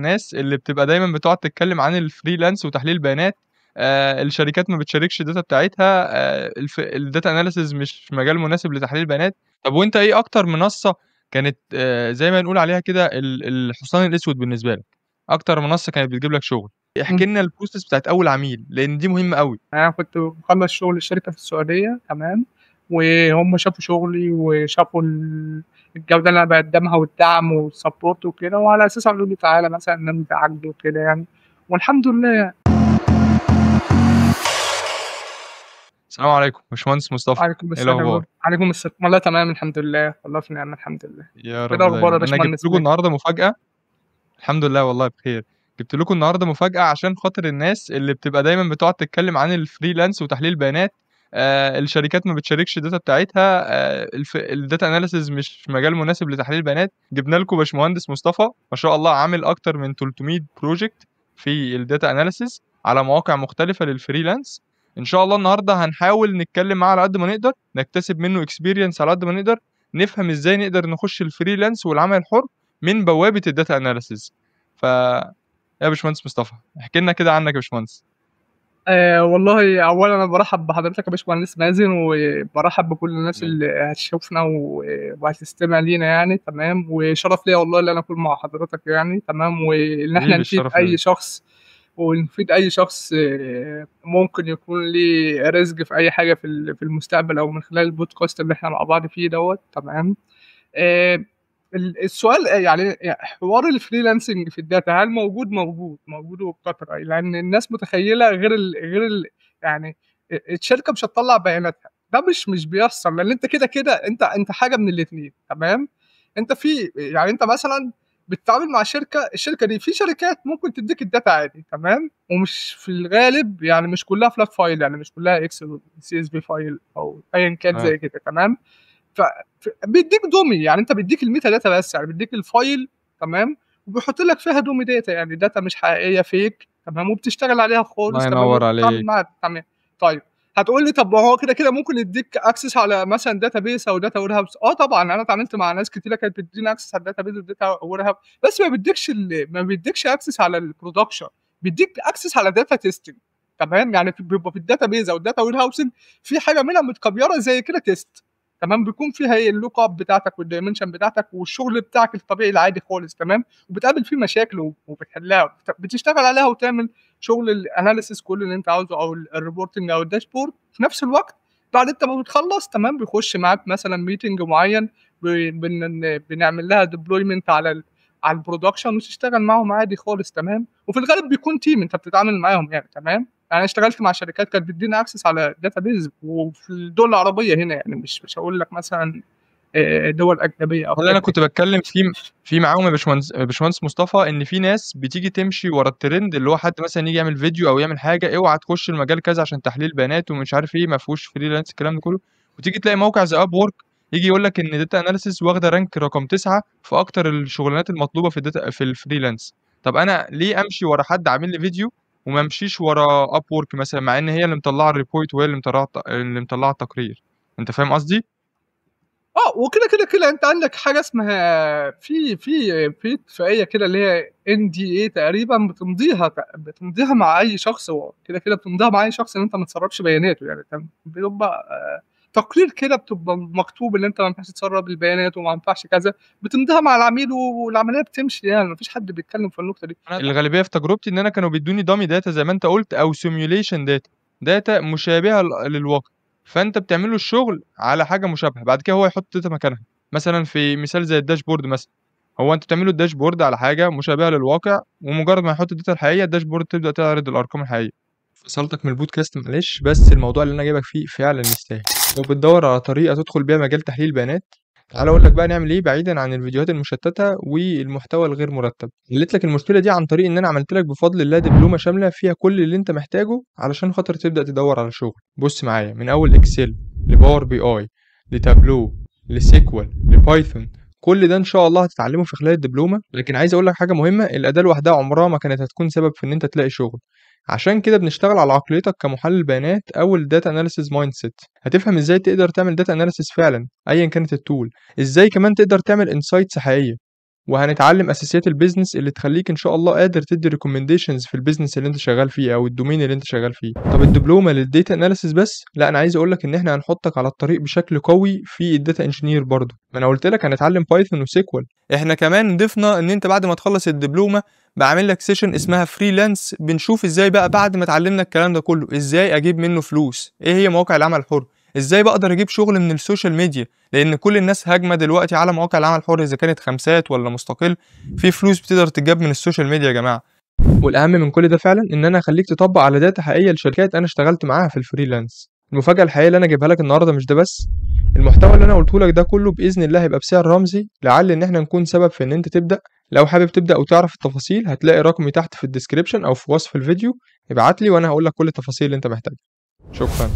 الناس اللي بتبقى دايما بتقعد تتكلم عن ال freelance وتحليل البيانات. الشركات ما بتشاركش ال data بتاعتها، ال data analysis مش مجال مناسب لتحليل البيانات. طب وانت ايه اكتر منصة كانت زي ما نقول عليها كده الحصان الاسود بالنسبة لك؟ اكتر منصة كانت بتجيب لك شغل؟ احكي لنا ال process بتاعت اول عميل لان دي مهمة قوي. انا كنت مخلص شغل الشركة في السعودية، تمام، وهم شافوا شغلي وشافوا الجودة اللي انا بقدمها والدعم وال support وكده، وعلى اساسه قالوا لي تعالى مثلا نمضي عقد وكده يعني، والحمد لله يعني. السلام عليكم باشمهندس مصطفى. عليكم ايه الاخبار؟ عليكم السلام. والله تمام الحمد لله، والله في نعمه الحمد لله. يا رب. ايه الاخبار يا باشمهندس؟ انا جبت لكم النهارده مفاجاة. الحمد لله والله بخير. جبت لكم النهارده مفاجاة عشان خاطر الناس اللي بتبقى دايما بتقعد تتكلم عن ال freelance وتحليل البيانات. الشركات ما بتشاركش ال data بتاعتها، ال data analysis مش مجال مناسب لتحليل البيانات. جبنا لكم باشمهندس مصطفى ما شاء الله عامل اكتر من 300 project في ال data analysis على مواقع مختلفة لل freelance. ان شاء الله النهارده هنحاول نتكلم معاه على قد ما نقدر، نكتسب منه experience على قد ما نقدر، نفهم ازاي نقدر نخش ال freelance والعمل الحر من بوابه ال data analysis. ف يا باشمهندس مصطفى احكي لنا كده عنك يا باشمهندس. والله اولا انا برحب بحضرتك يا باشمهندس مازن، وبرحب بكل الناس اللي هتشوفنا وهتستمع لينا يعني، تمام. وشرف ليا والله اللي انا اكون مع حضرتك يعني، تمام، وان احنا نفيد اي شخص ونفيد اي شخص ممكن يكون ليه رزق في اي حاجة في المستقبل او من خلال البودكاست اللي احنا مع بعض فيه دوت، تمام. السؤال يعني حوار ال freelancing في ال data هل موجود؟ موجود وبكثرة، لان الناس متخيله غير ال يعني الشركة مش هتطلع بياناتها. ده مش بيحصل، لان انت كده كده انت حاجة من الاثنين، تمام. انت في يعني انت مثلا بتتعامل مع شركة، الشركة دي في شركات ممكن تديك ال data عادي، تمام، ومش في الغالب يعني مش كلها flat file، يعني مش كلها Excel CSV file او ايا كان زي كده، تمام. بيديك dummy، يعني انت بيديك ال metadata بس، يعني بيديك ال file، تمام، وبيحط لك فيها dummy data، يعني data مش حقيقية fake، تمام، وبتشتغل عليها خالص. الله ينور عليك. تمام. طيب هتقول لي طب هو كده كده ممكن يديك access على مثلا database او data warehouse. طبعا انا اتعاملت مع ناس كتيرة كانت بتديني access على ال database وال data warehouse، بس ما بيديكش access على ال production، بيديك access على data testing، تمام. يعني بيبقى في ال database او ال data warehouse في حاجة منها متكبيره زي كده test، تمام، بيكون فيها ايه ال lookup بتاعتك وال dimension بتاعتك والشغل بتاعك الطبيعي العادي خالص، تمام، وبتقابل فيه مشاكل وبتحلها، بتشتغل عليها وتعمل شغل ال analysis كل اللي انت عاوزه او ال reporting او ال dashboard. في نفس الوقت بعد انت ما بتخلص، تمام، بيخش معاك مثلا meeting معين بنعمل لها deployment على ال production وتشتغل معاهم عادي خالص، تمام. وفي الغالب بيكون team انت بتتعامل معاهم يعني، تمام. انا اشتغلت مع شركات كانت بتدينا access على database وفي الدول العربية هنا، يعني مش هقول لك مثلا دول اجنبية او اللي انا كنت بتكلم في معاهم يا باشمهندس مصطفى، ان في ناس بتيجي تمشي ورا الترند، اللي هو حد مثلا يجي يعمل فيديو او يعمل حاجة، اوعى تخش المجال كذا عشان تحليل بيانات ومش عارف ايه، ما فيهوش freelance الكلام ده كله، وتيجي تلاقي موقع زي Upwork يجي يقول لك ان data analysis واخده rank رقم 9 في اكتر الشغلانات المطلوبة في ال data في ال freelance. طب انا ليه امشي ورا حد عامل لي فيديو وما امشيش ورا Upwork مثلا، مع ان هي اللي مطلعه ال report وهي اللي مطلعه التقرير؟ انت فاهم قصدي؟ وكده كده كده انت عندك حاجة اسمها في في في اتفاقية كده اللي هي NDA تقريبا، بتمضيها مع اي شخص، كده كده بتمضيها مع اي شخص ان انت ما تسربش بياناته يعني، بيبقى تقرير كده بتبقى مكتوب ان انت ما ينفعش تسرب البيانات وما ينفعش كذا، بتمضيها مع العميل والعملية بتمشي يعني، ما فيش حد بيتكلم في النقطة دي. الغالبية في تجربتي ان انا كانوا بيدوني dummy data زي ما انت قلت، او simulation data، data مشابهة للواقع، فانت بتعمل له الشغل على حاجة مشابهة، بعد كده هو يحط data مكانها. مثلا في مثال زي ال dashboard مثلا، هو انت بتعمل له ال dashboard على حاجة مشابهة للواقع، ومجرد ما يحط ال data الحقيقية ال dashboard تبدا تعرض الارقام الحقيقية. فصلتك من البودكاست معلش، بس الموضوع اللي انا جايبك فيه فعلا يستاهل. لو بتدور على طريقه تدخل بيها مجال تحليل البيانات، تعال اقول لك بقى نعمل ايه بعيدا عن الفيديوهات المشتته والمحتوى الغير مرتب. حليت لك المشكلة دي عن طريق ان انا عملت لك بفضل الله دبلومه شاملة فيها كل اللي انت محتاجه علشان خاطر تبدا تدور على شغل. بص معايا، من اول Excel ل Power BI ل Tableau ل SQL ل Python، كل ده ان شاء الله هتتعلمه في خلال الدبلومه. لكن عايز اقول لك حاجة مهمة، الاداة لوحدها عمرها ما كانت هتكون سبب في ان انت تلاقي شغل. عشان كده بنشتغل على عقليتك كمحلل بيانات او ال data analysis mindset. هتفهم ازاي تقدر تعمل data analysis فعلا ايا كانت ال tool، ازاي كمان تقدر تعمل insights حقيقية، وهنتعلم اساسيات ال business اللي تخليك ان شاء الله قادر تدي recommendations في ال business اللي انت شغال فيه او ال domain اللي انت شغال فيه. طب الدبلومه لل data analysis بس؟ لا، انا عايز اقول لك ان احنا هنحطك على الطريق بشكل قوي في ال data engineer برضه. ما انا قلت لك هنتعلم Python و SQL. احنا كمان ضفنا ان انت بعد ما تخلص الدبلومه بعمل لك session اسمها freelance، بنشوف ازاي بقى بعد ما اتعلمنا الكلام ده كله ازاي اجيب منه فلوس، ايه هي مواقع العمل الحر، ازاي بقدر اجيب شغل من ال social media، لان كل الناس هاجمه دلوقتي على مواقع العمل الحر اذا كانت خمسات ولا مستقل، في فلوس بتقدر تتجاب من ال social media يا جماعة. والاهم من كل ده فعلا ان انا اخليك تطبق على data حقيقية لشركات انا اشتغلت معاها في ال freelance. المفاجاة الحقيقية اللي انا جايبها لك النهارده مش ده بس، المحتوى اللي انا قلته لك ده كله باذن الله هيبقى بسعر رمزي، لعل ان احنا نكون سبب في ان انت تبدا. لو حابب تبدا وتعرف التفاصيل هتلاقي رقمي تحت في ال description او في وصف الفيديو، ابعت لي وانا هقول لك كل التفاصيل اللي انت محتاجها. شكرا.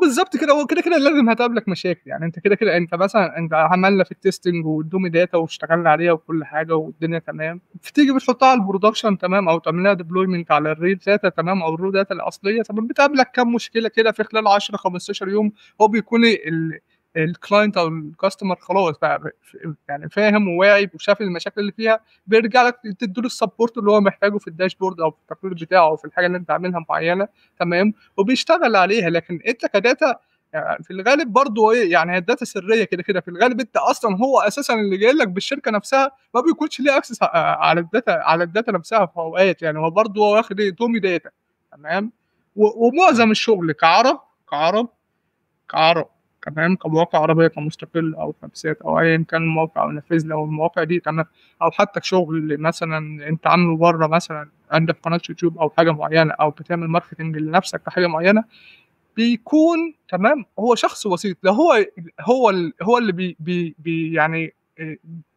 بالظبط كده، هو كده كده لازم هتقابلك مشاكل يعني. انت كده كده انت مثلا انت عملنا في ال testing وال dummy data واشتغلنا عليها وكل حاجة والدنيا تمام، فتيجي بتحطها على ال production تمام، او تعمل لها deployment على ال real data تمام، او ال raw data الاصلية تمام، بتقابلك كام مشكلة كده في خلال 10 15 يوم. هو بيكون ال client او ال customer خلاص بقى يعني فاهم وواعي وشاف المشاكل اللي فيها، بيرجع لك تديله ال support اللي هو محتاجه في ال dashboard او في التقرير بتاعه او في الحاجة اللي انت عاملها معينة تمام، وبيشتغل عليها. لكن انت ك data يعني في الغالب برضو ايه يعني، هي ال data سرية كده كده في الغالب، انت اصلا هو اساسا اللي جاي لك بالشركة نفسها ما بيكونش ليه access على ال data، على ال data نفسها في اوقات يعني، هو برضو هو واخد ايه dummy data تمام. ومعظم الشغل كعرب كعرب كعرب تمام، كمواقع عربية كمستقل او خمسات او ايا كان الموقع او نفذ او المواقع دي تمام، او حتى شغل مثلا انت عامله بره، مثلا عندك قناة يوتيوب او حاجة معينة، او بتعمل marketing لنفسك في حاجة معينة، بيكون تمام هو شخص وسيط. لا هو هو هو اللي بي بي بي يعني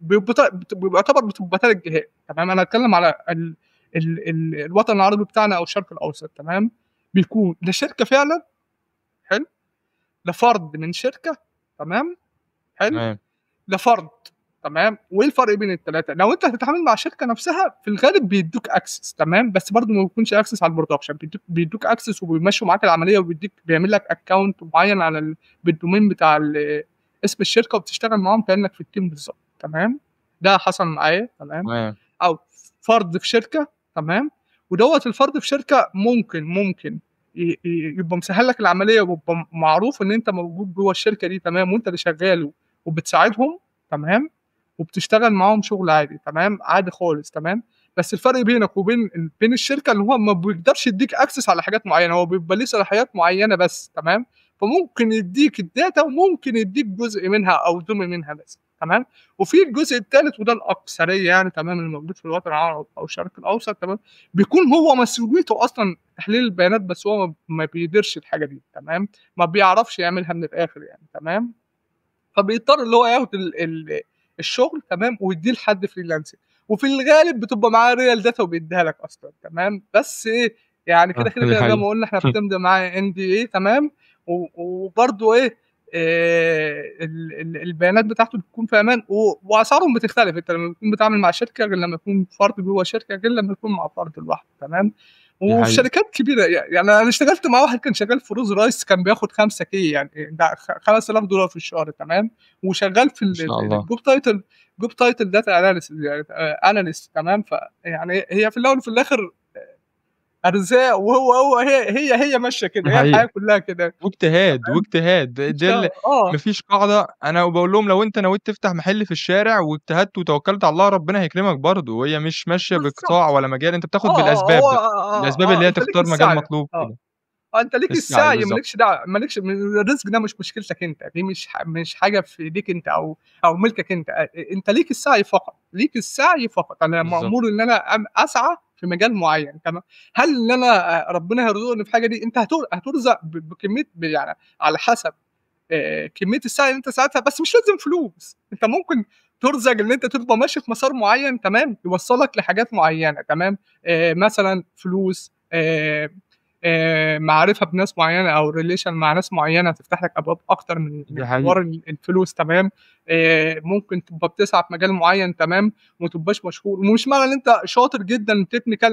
بيعتبر بتبقى ثلاث جهات تمام. انا هتكلم على ال ال ال الوطن العربي بتاعنا او الشرق الاوسط تمام، بيكون لشركة فعلا حلو، لفرد من شركة تمام حلو، تمام لفرد تمام. وايه الفرق بين الثلاثة؟ لو انت هتتعامل مع الشركة نفسها في الغالب بيدوك access تمام، بس برضه ما بيكونش access على ال production، بيدوك access وبيمشوا معاك العملية، وبيديك بيعمل لك account معين على بال domain بتاع اسم الشركة، وبتشتغل معاهم كانك في ال team بالظبط تمام. ده حصل معايا تمام. او فرد في شركة تمام، ودوت الفرد في شركة ممكن يبقى مسهل لك العملية، ويبقى معروف ان انت موجود جوه الشركة دي تمام، وانت اللي شغال وبتساعدهم تمام، وبتشتغل معاهم شغل عادي تمام، عادي خالص تمام. بس الفرق بينك وبين الشركة اللي هو ما بيقدرش يديك access على حاجات معينة، هو بيبقى ليه صلاحيات معينة بس تمام، فممكن يديك ال data وممكن يديك جزء منها او dummy منها بس تمام. وفي الجزء الثالث وده الاكثرية يعني تمام، اللي موجود في الوطن العربي او الشرق الاوسط تمام، بيكون هو مسؤوليته اصلا تحليل البيانات بس، هو ما بيديرش الحاجة دي تمام، ما بيعرفش يعملها من الاخر يعني تمام، فبيضطر اللي هو ياخد الشغل تمام ويديه لحد freelancer، وفي الغالب بتبقى معاه real data وبيديها لك اصلا تمام. بس ايه يعني كده كده زي ما قلنا احنا بتمضي معاه NDA تمام، وبرده ايه البيانات بتاعته بتكون في امان، واسعارهم بتختلف. انت لما تكون بتعامل مع شركة غير لما يكون فرد جوه شركة، غير لما يكون مع فرد لوحده تمام. وفي شركات كبيرة يعني انا اشتغلت مع واحد كان شغال في روز رايس، كان بياخد 5 K يعني ده $5000 في الشهر تمام، وشغال في ال job title، job title data analyst يعني analyst تمام. فيعني هي في الاول وفي الاخر ارزاق، وهو هو هي ماشية كده، هي الحياة كلها كده، واجتهاد واجتهاد. ده مفيش قاعدة. انا بقول لهم لو انت نويت تفتح محل في الشارع واجتهدت وتوكلت على الله ربنا هيكرمك برضه، وهي مش ماشية بقطاع ولا مجال، انت بتاخد بالاسباب بقى. الاسباب اللي هي تختار مجال مطلوب كده. انت ليك السعي، مالكش دعوه، مالكش الرزق ده مش مشكلتك انت، دي مش حاجة في ايديك انت او ملكك انت، انت ليك السعي فقط، ليك السعي فقط. انا مأمور ان انا اسعى في مجال معين تمام. هل ان انا ربنا هيرزقني في حاجة دي؟ انت هترزق بكمية يعني على حسب كمية السعي اللي انت ساعتها، بس مش لازم فلوس. انت ممكن ترزق ان انت تبقى ماشي في مسار معين تمام، يوصلك لحاجات معينة تمام، مثلا فلوس، معرفة بناس معينة او relation مع ناس معينة تفتح لك ابواب اكتر من حوار الفلوس تمام. ممكن تبقى بتسعى في مجال معين تمام وما تبقاش مشهور، ومش معنى ان انت شاطر جدا technical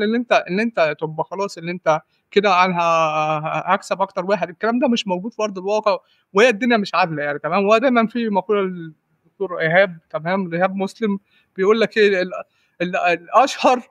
ان انت تبقى خلاص ان انت كده انا هكسب اكتر واحد. الكلام ده مش موجود في ارض الواقع، وهي الدنيا مش عادلة يعني تمام. ودايما في مقولة الدكتور إيهاب، تمام، إيهاب مسلم، بيقول لك إيه ال ال الأشهر،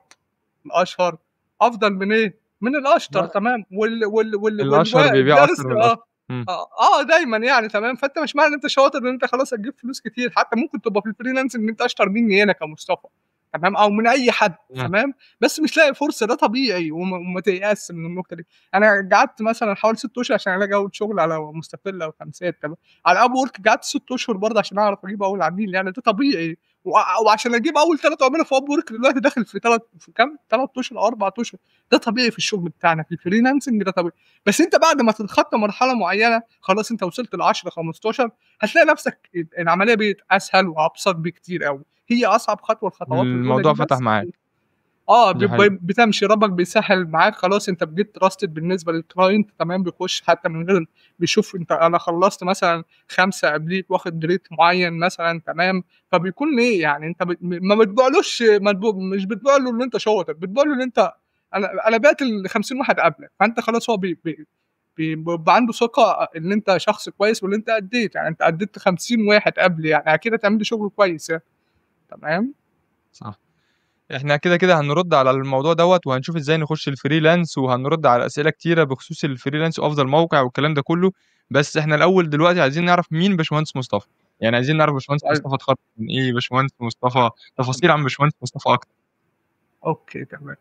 الأشهر أفضل من إيه، من الأشطر، تمام، وال وال وال الأشهر بيبيع والدرس أكتر من الأشطر. دايمًا يعني، تمام. فأنت مش معنى إن أنت شاطر إن أنت خلاص هتجيب فلوس كتير، حتى ممكن تبقى في الfreelancing إن أنت أشطر مني أنا كمصطفى، تمام، أو من أي حد، تمام، بس مش لاقي فرصة، ده طبيعي، وما تيأسش من النقطة دي. أنا قعدت مثلًا حوالي 6 أشهر عشان ألاقي أول شغل على مستقل أو خمسات، تمام، على upwork قعدت 6 أشهر برضه عشان أعرف أجيب أول عميل، يعني ده طبيعي. وعشان أجيب أول 3 عملا في upwork دلوقتي داخل في تلات، في كام؟ 3 أشهر أو 4 أشهر، ده طبيعي في الشغل بتاعنا في الfreelancing، ده طبيعي. بس أنت بعد ما تتخطى مرحلة معينة خلاص أنت وصلت ل10 15، هتلاقي نفسك العملية بقت أسهل وأبسط بكتير أوي. هي أصعب خطوة الخطوات الأولى الموضوع دي فتح بس. معاك. دي حقيقة. بتمشي، ربك بيسهل معاك، خلاص أنت بقيت trusted بالنسبة للclient، تمام، بيخش حتى من غير بيشوف أنت أنا خلصت مثلًا 5 قبليك واخد rate معين مثلًا، تمام، فبيكون إيه يعني أنت ما بتبيعلوش، ما مش بتبيع له إن أنت شاطر، بتبيع له إن أنت أنا بعت ال50 واحد قبلك، فأنت خلاص هو بيبقى عنده ثقة إن أنت شخص كويس وإن أنت أديت، يعني أنت أديت 50 واحد قبلي، يعني أكيد هتعمل لي شغل كويس يعني. تمام؟ صح. إحنا كده كده هنرد على الموضوع دوت، وهنشوف إزاي نخش ال freelance، وهنرد على أسئلة كتيرة بخصوص ال freelance وأفضل موقع والكلام ده كله. بس إحنا الأول دلوقتي عايزين نعرف مين باشمهندس مصطفى، يعني عايزين نعرف باشمهندس مصطفى اتخرج من إيه، باشمهندس مصطفى تفاصيل عن باشمهندس مصطفى أكتر. okay تمام.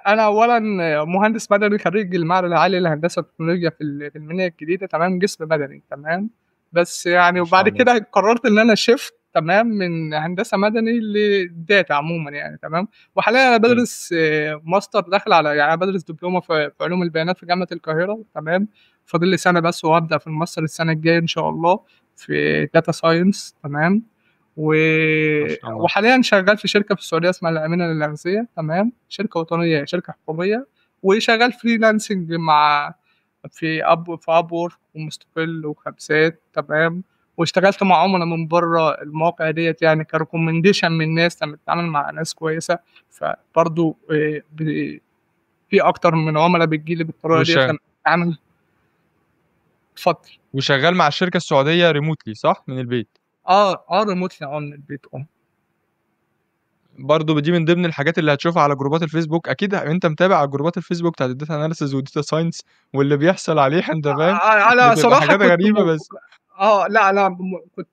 أنا أولاً مهندس مدني خريج المعهد العالي للهندسة والتكنولوجيا في المنيا الجديدة، تمام، جسم مدني، تمام. بس ما شاء وبعد الله. كده قررت إن أنا shift، تمام، من هندسة مدني لل data عموماً يعني، تمام. وحالياً أنا بدرس، ماستر داخل على، يعني أنا بدرس دبلومة في علوم البيانات في جامعة القاهرة، تمام. فاضل لي سنة بس وهبدأ في الماستر السنة الجاية إن شاء الله في data science، تمام. ما شاء الله. وحالياً شغال في شركة في السعودية اسمها الأمينة للأغذية، تمام، شركة وطنية، شركة حكومية، وشغال freelancing مع في Upwork ومستقل وخمسات، تمام. واشتغلت مع عملاء من بره المواقع ديت، يعني ك recommendation من ناس لما بتتعامل مع ناس كويسة، فبرضو، في أكتر من عملاء بتجيلي بالطريقة ديت لما بتتعامل. اتفضل. وشغال مع الشركة السعودية remotely صح؟ من البيت. remotely، من البيت، برضو دي من ضمن الحاجات اللي هتشوفها على جروبات الفيسبوك، أكيد أنت متابع على جروبات الفيسبوك بتاعت ال data analysis وال data science واللي بيحصل عليها، أنت فاهم؟ أنا بتبقى صراحة حاجات كنت غريبة بس. لا، لا، كنت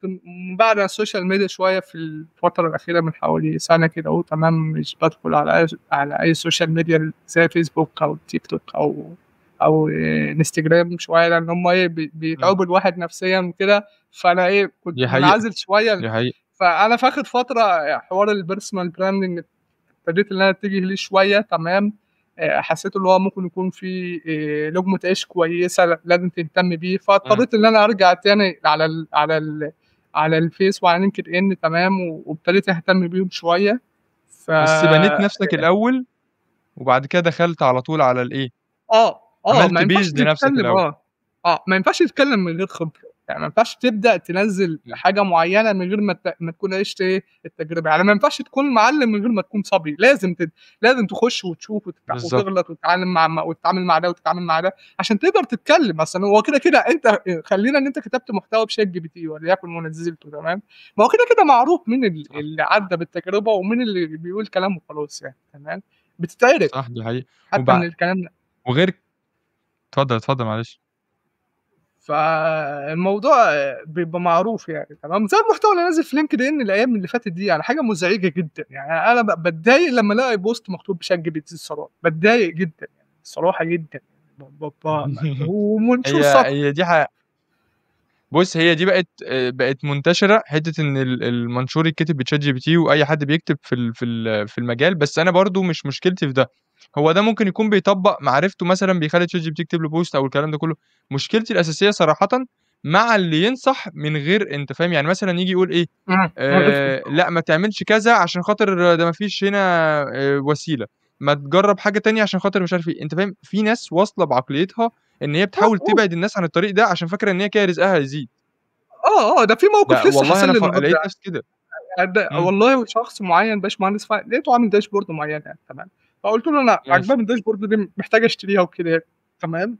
بعد ال social media شوية في الفترة الأخيرة من حوالي سنة كده أهو، تمام، مش بدخل على أي social media زي فيسبوك أو تيك توك أو انستجرام شوية، لأن هم إيه، بيتعبوا الواحد نفسياً وكده، فأنا إيه، كنت دي حقيقة. منعزل شوية. دي حقيقة. فأنا في آخر فترة حوار ال personal branding ابتديت إن أنا أتجه ليه شوية، تمام. حسيت اللي هو ممكن يكون في، لقمة عيش كويسة لازم تهتم بيه، فاضطريت إن أنا أرجع تاني على الفيس وعلى لينكد إن، تمام، وابتديت أهتم بيهم شوية. بس بنيت نفسك الأول وبعد كده دخلت على طول على الإيه؟ عملت ما ينفعش بيز لنفسك تتكلم، الأول. ما ينفعش تتكلم من غير خبرة، يعني ما ينفعش تبدأ تنزل حاجة معينة من غير ما تكون عشت إيه التجربة، يعني ما ينفعش تكون معلم من غير ما تكون صبي، لازم تخش وتشوف وتغلط وتتعلم مع وتتعامل مع ده وتتعامل مع ده عشان تقدر تتكلم. أصلاً هو كده كده أنت خلينا إن أنت كتبت محتوى بشات جي بي تي وليكن ونزلته، تمام، ما هو كده كده معروف مين اللي عدى بالتجربة ومين اللي بيقول كلام وخلاص يعني، تمام، بتتعرف. صح، دي حقيقة. حتى من الكلام ده. وغير اتفضل، اتفضل معلش. فالموضوع بيبقى معروف يعني، تمام، زي المحتوى اللي نازل في لينكد ان الايام اللي فاتت دي، يعني حاجه مزعجه جدا، يعني انا بتضايق لما الاقي post مكتوب بشات جي بي تي الصراحه، بتضايق جدا يعني، الصراحه جدا. ومنشور سطح. هي دي بص، هي دي بقت منتشره حته ان المنشور يتكتب بشات جي بي تي واي حد بيكتب في المجال، بس انا برضو مش مشكلتي في ده، هو ده ممكن يكون بيطبق معرفته مثلا، بيخلي شات جي بي تي يكتب له post او الكلام ده كله. مشكلتي الاساسيه صراحه مع اللي ينصح من غير، انت فاهم، يعني مثلا يجي يقول ايه، لا ما تعملش كذا عشان خاطر ده ما فيش هنا، وسيله، ما تجرب حاجه تانية عشان خاطر مش عارف ايه، انت فاهم. في ناس واصله بعقليتها ان هي بتحاول تبعد الناس عن الطريق ده عشان فاكره ان هي كده رزقها هيزيد. ده في موقف لا، لسه والله حاصل أنا لي النهارده. لقيت نفسي كده. والله شخص معين باشمهندس، لقيته عامل dashboard معينه يعني، تمام، فقلت له انا عجباني ال dashboard دي، محتاج اشتريها وكده، تمام،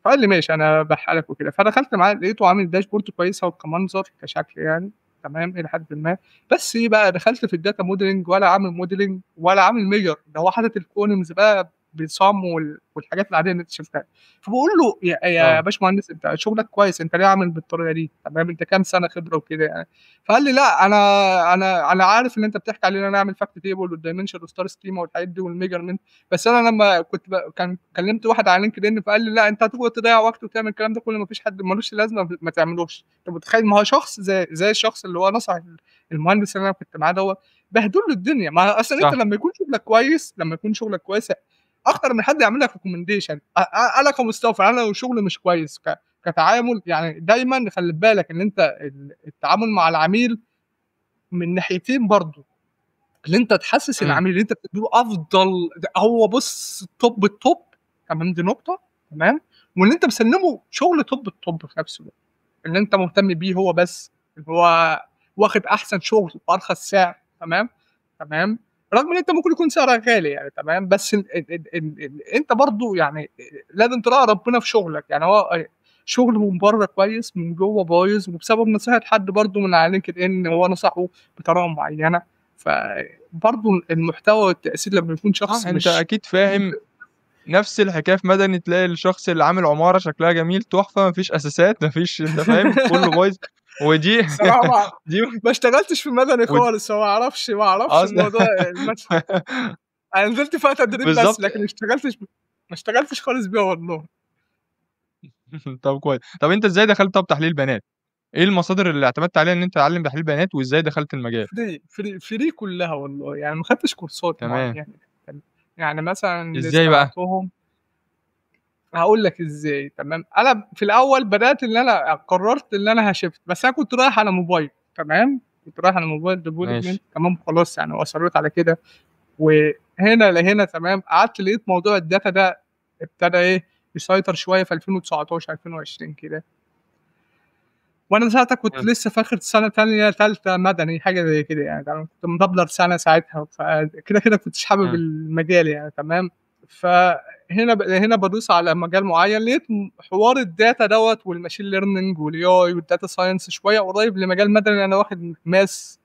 فقال لي ماشي انا بحالك وكده. فدخلت معاه لقيته عامل dashboard كويسه وكمنظر كشكل يعني، تمام الى حد ما. بس ايه بقى، دخلت في ال data modeling ولا عامل modeling ولا عامل measure، ده هو حاطط ال columns بقى ب sum والحاجات العادية اللي انت شفتها. فبقول له يا آه. باشمهندس انت شغلك كويس، انت ليه عامل بالطريقة دي؟ تمام، انت كام سنة خبره وكده يعني. فقال لي لا انا عارف ان انت بتحكي عليه ان انا اعمل fact table وال dimension وال star schema والحاجات دي وال measurement، بس انا لما كنت كان كلمت واحد على LinkedIn فقال لي لا انت هتقعد تضيع وقت وتعمل الكلام ده كله، ما فيش حد ملوش لازمه، ما تعملوش. انت متخيل؟ ما هو شخص زي الشخص اللي هو نصح المهندس اللي انا كنت معاه دوت، بهدل له الدنيا. ما اصلا انت صح. لما يكون شغلك كويس، لما يكون شغلك كويس اكتر من حد يعمل لك recommendation. انا كمصطفى، انا لو شغلي مش كويس كتعامل يعني، دايما خلي بالك ان انت التعامل مع العميل من ناحيتين برضو، اللي انت تحسس إمم. العميل اللي انت بتديله افضل، هو بص top ال top، تمام، دي نقطة تمام، وان انت مسلمة شغل top ال top في نفس الوقت، اللي انت مهتم بيه هو بس، اللي هو واخد احسن شغل بارخص سعر، تمام تمام، رغم ان انت ممكن يكون سعرك غالي يعني، تمام، بس ال ال ال ال ال انت برضو يعني لازم تراعي ربنا في شغلك يعني. هو شغل من بره كويس، من جوه بايظ، وبسبب نصيحة حد برضو من على LinkedIn هو نصحه بطريقة معينة. فبرضو المحتوى والتاثير لما يكون شخص صح، أنت مش أكيد فاهم. نفس الحكاية في مدني، تلاقي الشخص اللي عامل عمارة شكلها جميل تحفة، ما فيش أساسات، ما فيش، أنت فاهم، كله بايظ. ودي الصراحة ما دي ما اشتغلتش في مدني ود خالص، فما اعرفش، ما اعرفش أصلًا الموضوع انا نزلت فيها تدريب بس، بالضبط. لكن ما اشتغلتش خالص بيها والله. طب كويس. طب أنت إزاي دخلت طب تحليل بيانات؟ إيه المصادر اللي اعتمدت عليها إن أنت تتعلم تحليل بيانات، وإزاي دخلت المجال؟ free free free كلها والله يعني، ما خدتش كورسات تمام. معينة يعني. مثلا اللي إزاي بقى؟ استمعتهم هقول لك ازاي، تمام. انا في الاول بدات ان انا قررت ان انا ه shift، بس انا كنت رايح على موبايل، تمام، كنت رايح على mobile development، ماشي. تمام، خلاص يعني، واصريت على كده. وهنا لهنا تمام، قعدت لقيت موضوع ال data ده ابتدى ايه يسيطر شوية في 2019 2020 كده، وانا ساعتها كنت إمم. لسه في اخر سنة تانية تالتة مدني حاجة زي كده يعني، تمام، كنت مدبلر سنة ساعتها، فكده كده كنتش حابب إمم. المجال يعني، تمام. فهنا هنا بدوس على مجال معين، لقيت حوار ال data دوت وال machine learning وال AI وال data science شوية قريب لمجال مدني. انا واخد math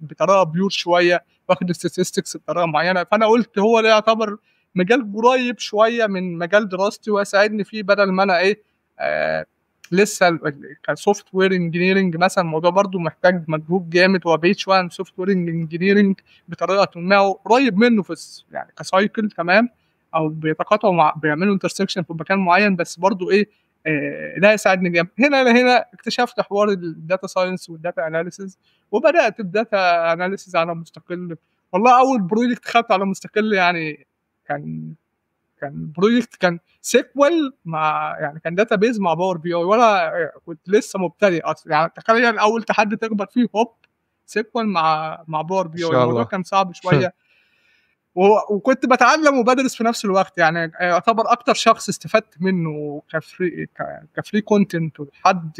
بطريقة pure شوية، واخد statistics بطريقة معينة، فانا قلت هو ده يعتبر مجال قريب شوية من مجال دراستي ويساعدني فيه، بدل ما انا ايه لسه ك software engineering مثلا، الموضوع برضو محتاج مجهود جامد وبعيد شوية عن software engineering بطريقة ما، قريب منه في يعني ك cycle، تمام، او بيتقاطعوا مع بيعملوا intersection في مكان معين، بس برضو ايه ده يساعدني جامد. هنا لهنا اكتشفت حوار ال data science وال data analysis، وبدات ب data analysis على مستقل. والله اول project خدته على مستقل يعني كان project كان SQL مع يعني كان database مع Power BI، وانا كنت لسه مبتدئ اصلا يعني. تخيل اول تحدي تخبط فيه هوب SQL مع Power ما BI، شاء الموضوع الله. كان صعب شوية، وكنت بتعلم وبدرس في نفس الوقت يعني. يعتبر اكتر شخص استفدت منه ك free content وحد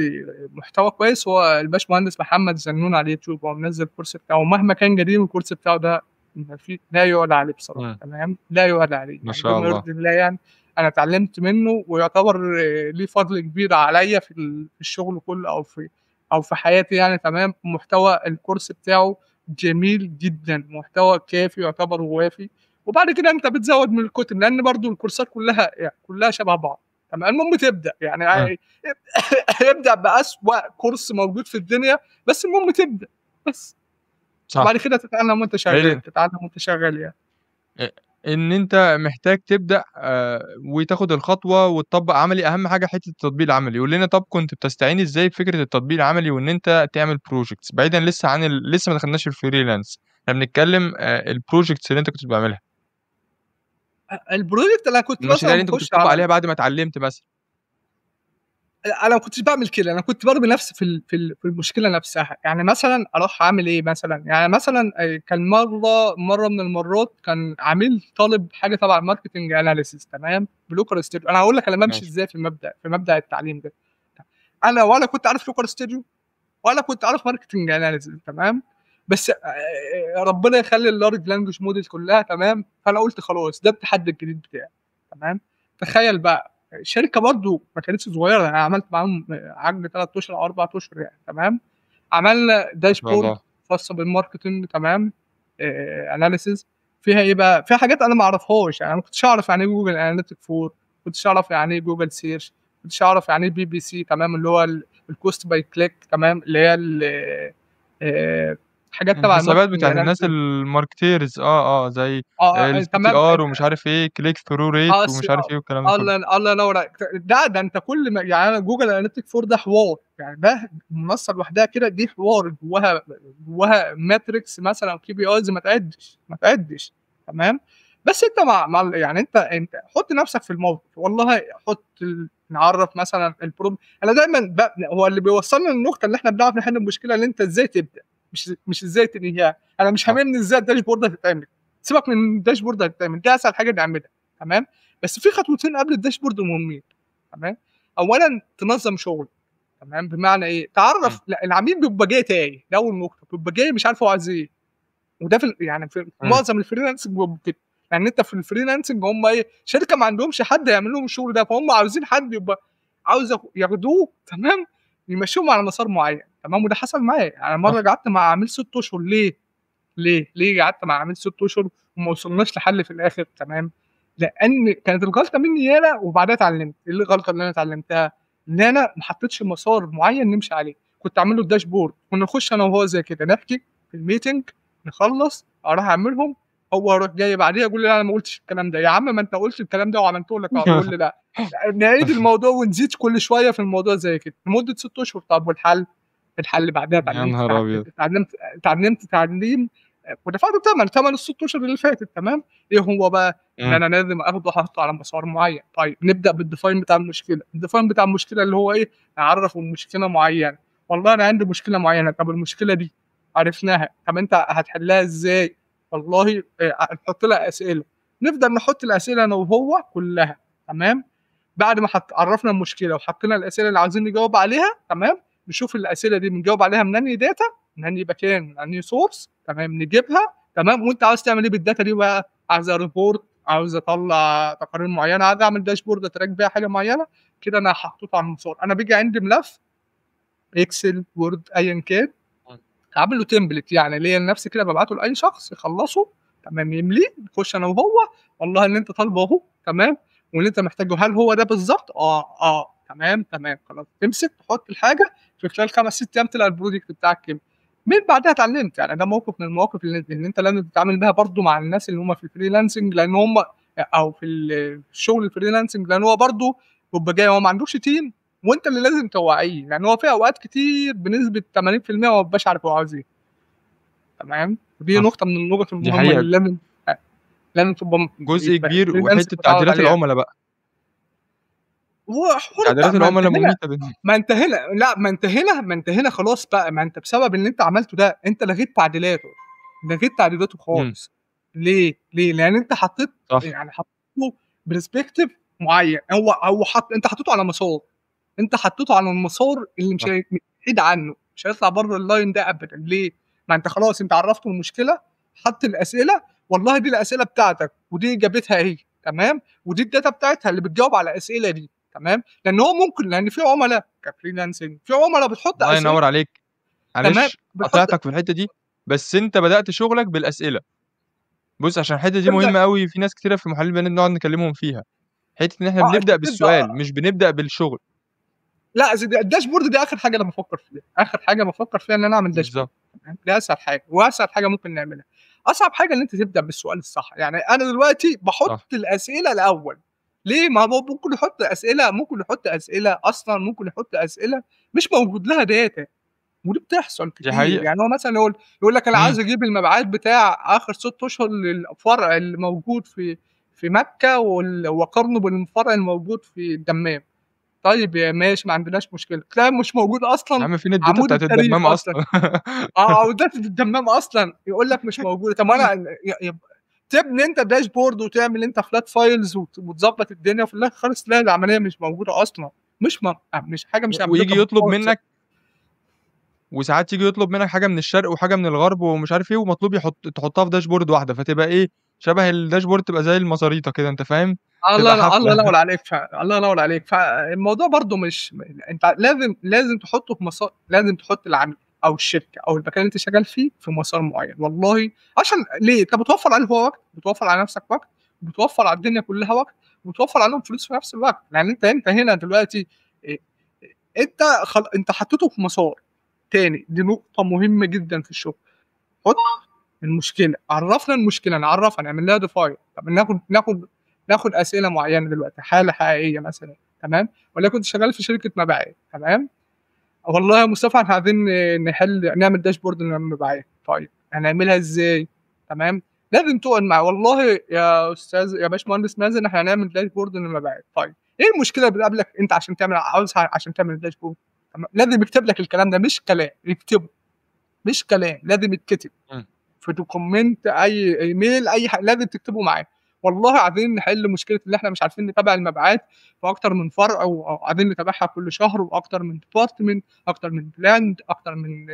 محتوى كويس هو الباشمهندس محمد زنون على اليوتيوب. هو منزل الكورس بتاعه مهما كان قديم، الكورس بتاعه ده ما في لا يعلى عليه بصراحة، إمم. تمام، لا يعلى عليه ما يعني، شاء بما الله. يرضي الله يعني. انا اتعلمت منه ويعتبر ليه فضل كبير عليا في الشغل كله او في حياتي يعني، تمام. محتوى الكورس بتاعه جميل جدا، محتوى كافي يعتبر ووافي. وبعد كده انت بتزود من الكتب، لان برضو الكورسات كلها يعني كلها شبه بعض، تمام. المهم تبدا يعني، إمم. ابدا بأسوأ كورس موجود في الدنيا، بس المهم تبدا بس. صح. وبعد كده تتعلم وانت شغال، هي تتعلم وانت شغال يعني. إن أنت محتاج تبدأ وتاخد الخطوة وتطبّق عملي، أهم حاجة حتّة التطبيق العملي. قُل لنا طَب كنت بتستعين إزاي بفكرة التطبيق العملي وإن أنت تعمل projects بعيدًا لسه عن لسه ما دخلناش في الfreelance، إحنا بنتكلم الprojects اللي أنت كنت بتعملها. الproject اللي أنا كنت المشاريع مثلًا اللي أنت كنت باخش بتطبّق على عليها بعد ما اتعلمت مثلًا. لأ، أنا ما كنتش باعمل كده، أنا كنت بارمي نفسي في المشكلة نفسها، يعني مثلًا أروح أعمل إيه مثلًا، يعني مثلًا كان مرة من المرات كان عميل طالب حاجة تبع marketing analysis، تمام، ب Looker Studio. أنا هاقول لك أنا بامشي ماشي. إزاي في مبدأ التعليم ده. أنا ولا كنت عارف Looker Studio ولا كنت عارف marketing analysis، تمام، بس ربنا يخلّي الlarge language model كلها تمام، فأنا قُلت خلاص ده التحدي الجديد بتاعي، تمام. تخيل بقى شركة برضه ما كانتش صغيرة، أنا عملت معاهم عقد 3 أشهر أو 4 أشهر يعني، تمام. عملنا ما شاء dashboard الله. خاصة بال marketing، تمام، analysis فيها إيه بقى، فيها حاجات أنا ما أعرفهاش، يعني أنا ما كنتش أعرف يعني إيه Google Analytics 4، ما كنتش أعرف يعني إيه Google search، ما كنتش أعرف يعني إيه PPC، تمام، اللي هو ال cost by click، تمام، اللي هي ال حاجات تبع الحسابات الmarketing بتاعة الناس analysis. ال marketers، زي آه، تمام. الCTR ومش عارف إيه click through آه rate الس ومش عارف آه، إيه والكلام ده كله. الله ينور عليك. ده أنت كل ما يعني أنا Google Analytics 4 ده حوار، يعني ده منصة لوحدها كده، دي حوار جواها metrics مثلًا KPIs ما تعدش، ما تعدش، تمام. بس أنت مع مع ال يعني أنت حُط نفسك في الموقف، والله حُط نعرّف مثلًا أنا دايمًا هو اللي بيوصّلني للنقطة اللي إحنا بنعرف نحل المشكلة، اللي أنت إزاي تبدأ، مش إزاي تنهيها. أنا مش صح. هاممني إزاي ال dashboard هتتعمل، سيبك من ال dashboard هتتعمل، دي أسهل حاجة نعملها، تمام. بس في خطوتين قبل ال dashboard مهمين، تمام. أولًا تنظّم شغلك، تمام، بمعنى إيه، تعرّف لأ العميل بيبقى جاي تايه، ده أول نقطة، بيبقى جاي مش عارف هو عايز إيه، وده في يعني في إمم. معظم ال freelancing بيبقوا كده، لأن أنت في ال freelancing هم إيه، شركة ما عندهمش حد يعمل لهم الشغل ده، فهم عاوزين حد يبقى عاوز ياخدوه، تمام، يمشّوهم على مسار معيّن، تمام. وده حصل معايا، يعني صح. مرّة قعدت مع عميل 6 أشهر ليه؟ ليه؟ ليه قعدت مع عميل 6 أشهر وما وصلناش لحل في الآخر، تمام؟ لأن كانت الغلطة مني أنا، وبعدها اتعلمت. إيه الغلطة اللي أنا اتعلمتها؟ إن أنا ما حطيتش مسار معيّن نمشي عليه، كنت أعمل له ال dashboard، كنا نخش أنا وهو زي كده نحكي في ال meeting، نخلّص، أروح أعملهم، هو يروح جاي بعديها يقول لي: "لا أنا ما قُلتش الكلام ده." يا عم ما أنت قُلت الكلام ده وعملته لك أهو، يقول لي: "لأ." نعيد الموضوع ونزيد كل شوية في الموضوع زي كده لمدة 6 أشهر. طب والحل؟ الحل بعدها يا اتعلمت نهار أبيض! اتعلمت اتعلمت تعليم، ودفعت تمن ال6 أشهر اللي فاتت، تمام. إيه هو بقى؟ إن إمم. أنا لازم آخده أحطه على مسار معيّن. طيب نبدأ بال define بتاع المشكلة، ال define بتاع المشكلة اللي هو إيه، أعرّفه المشكلة معيّنة، والله أنا عندي مشكلة معيّنة، طب المشكلة دي عرفناها، طب أنت هتحلها إزاي؟ والله نحط لها أسئلة، نفضل نحط الأسئلة أنا وهو كلها، تمام. بعد ما عرّفنا المشكلة وحطينا الأسئلة اللي عاوزين نجاوب عليها، تمام، نشوف الأسئلة دي بنجاوب عليها من أنهي data، من أنهي مكان، من أنهي source، تمام، نجيبها، تمام. وأنت عاوز تعمل إيه بال data دي بقى؟ عاوز report، عاوز أطلّع تقارير معيّنة، عاوز أعمل dashboard أ track بيها حاجة معيّنة، كده أنا حطيته على المسار. أنا بييجي عندي ملف Excel، Word، أيًا كان، عامل له template يعني ليّا لنفسي كده، بابعته لأي شخص يخلّصه، تمام، يمليه، نخش أنا وهو، والله اللي أنت طالبه أهو، تمام، واللي أنت محتاجه هل هو ده بالضبط؟ آه، آه، تمام، تمام، خلاص. تمسك تحط الحاجة في خلال 5، 6 أيام تلاقي ال project بتاعك كمل. من بعدها اتعلمت، يعني ده موقف من المواقف اللي أنت لازم تتعامل بيها برضه مع الناس اللي هم في ال freelancing، لأن هم أو في الشغل ال freelancing، لأن هو برضه بيبقى جاي هو ما عندوش team، وأنت اللي لازم توعيه، لأن هو في أوقات كتير بنسبة 80% ما بيبقاش عارف هو عاوز إيه. تمام، ودي صح. نقطة من النقط دي المهمة حقيقة. اللي لازم تبقى جزء يبقى كبير، ال freelance وحتة متعود تعديلات عليها. العملا بقى. وحوار تعديلات ما أنت العملا هنا مميتة ما أنت هنا لأ، ما أنت هنا ما أنت هنا خلاص بقى، ما أنت بسبب اللي أنت عملته ده، أنت لغيت تعديلاته، لغيت تعديلاته إمم. خالص. ليه؟ ليه؟ لأن أنت حطيت صح. يعني حطيت له perspective معيّن، هو حط أنت حطيته على مسار، أنت حطيته على المسار اللي مش صح. هيحيد عنه، مش هيطلع برّه ال line ده أبدًا. ليه؟ ما أنت خلاص أنت عرّفته المشكلة، حط الأسئلة، والله دي الأسئلة بتاعتك ودي إجابتها أهي، تمام، ودي ال data بتاعتها اللي بتجاوب على الأسئلة دي، تمام. لأن هو ممكن، لأن في عملاء ك freelancing، في عملاء بتحط الله أسئلة، ينور عليك. تمام، معلش بتحط قاطعتك في الحتة دي، بس أنت بدأت شغلك بالأسئلة. بُص، عشان الحتة دي تبدأ مهمة أوي، في ناس كتيرة في محللين البيانات بنقعد نكلمهم فيها، حتة إن إحنا آه، أنت بنبدأ بتبدأ بالسؤال مش بنبدأ بالشغل. لأ يا سيدي ال dashboard دي آخر حاجة أنا بافكر فيها، آخر حاجة بافكر فيها إن أنا أعمل dashboard، تمام، دي أسهل حاجة، وأسهل حاجة ممكن نعملها. أصعب حاجة إن أنت تبدأ بالسؤال الصح، يعني أنا دلوقتي باحط الأسئلة الأول، ليه؟ ما هو ممكن يحط أسئلة، ممكن يحط أسئلة أصلًا، ممكن يحط أسئلة مش موجود لها data، ودي بتحصل دي كتير. حقيقة. يعني هو مثلًا يقول لك أنا عاوز أجيب المبيعات بتاع آخر 6 أشهر للفرع اللي موجود في مكة وأقارنه بالفرع الموجود في الدمام. طيب يا ماشي، ما عندناش مشكلة، تلاقي مش موجود أصلاً يا عم فين ال data عمود بتاعت التاريخ الدمام أصلاً. أصلاً؟ أو data الدمام أصلاً يقول لك مش موجودة. طب ما أنا تبني أنت dashboard وتعمل أنت flat files وتظبط الدنيا، وفي الآخر خالص تلاقي العملية مش موجودة أصلاً، مش حاجة مش ويجي applicable يطلب خالص. منك، وساعات يجي يطلب منك حاجة من الشرق وحاجة من الغرب ومش عارف إيه، ومطلوب تحطها في dashboard واحدة، فتبقى إيه، شبه ال dashboard تبقى زي المزاريطة كده، أنت فاهم؟ تبقى حفلة. الله ينور عليك، الله ينور عليك. فالموضوع برضو مش أنت لازم تحطه في مسار، لازم تحط العميل او الشركة او المكان اللي انت شغال فيه في مسار معين. والله عشان ليه؟ انت بتوفر عليه هو وقت، بتوفر على نفسك وقت، بتوفر على الدنيا كلها وقت، وبتوفر عليهم فلوس في نفس الوقت. يعني انت هنا دلوقتي انت انت حطيته في مسار تاني. دي نقطة مهمة جدا في الشغل. حط المشكلة، عرفنا المشكلة، نعرفها، نعمل لها define. طب ناخد اسئلة معينة دلوقتي، حاله حقيقية مثلا، تمام؟ ولا كنت شغال في شركة مبيعات، تمام؟ والله يا مصطفى احنا عايزين نحل، نعمل dashboard للمبيعات. طيب هنعملها ازاي؟ تمام؟ لازم تقعد مع، والله يا استاذ يا باشمهندس مازن احنا هنعمل dashboard للمبيعات. طيب ايه المشكلة اللي بتقابلك انت عشان تعمل، عاوز عشان تعمل dashboard؟ تمام؟ لازم يكتب لك الكلام ده، مش كلام، يكتبه مش كلام، لازم يتكتب في document، اي ايميل، اي حاجة لازم تكتبه معاه. والله عايزين نحل مشكلة اللي احنا مش عارفين نتابع المبيعات في اكتر من فرع، وعايزين نتابعها كل شهر، واكتر من department، اكتر من brand، اكتر من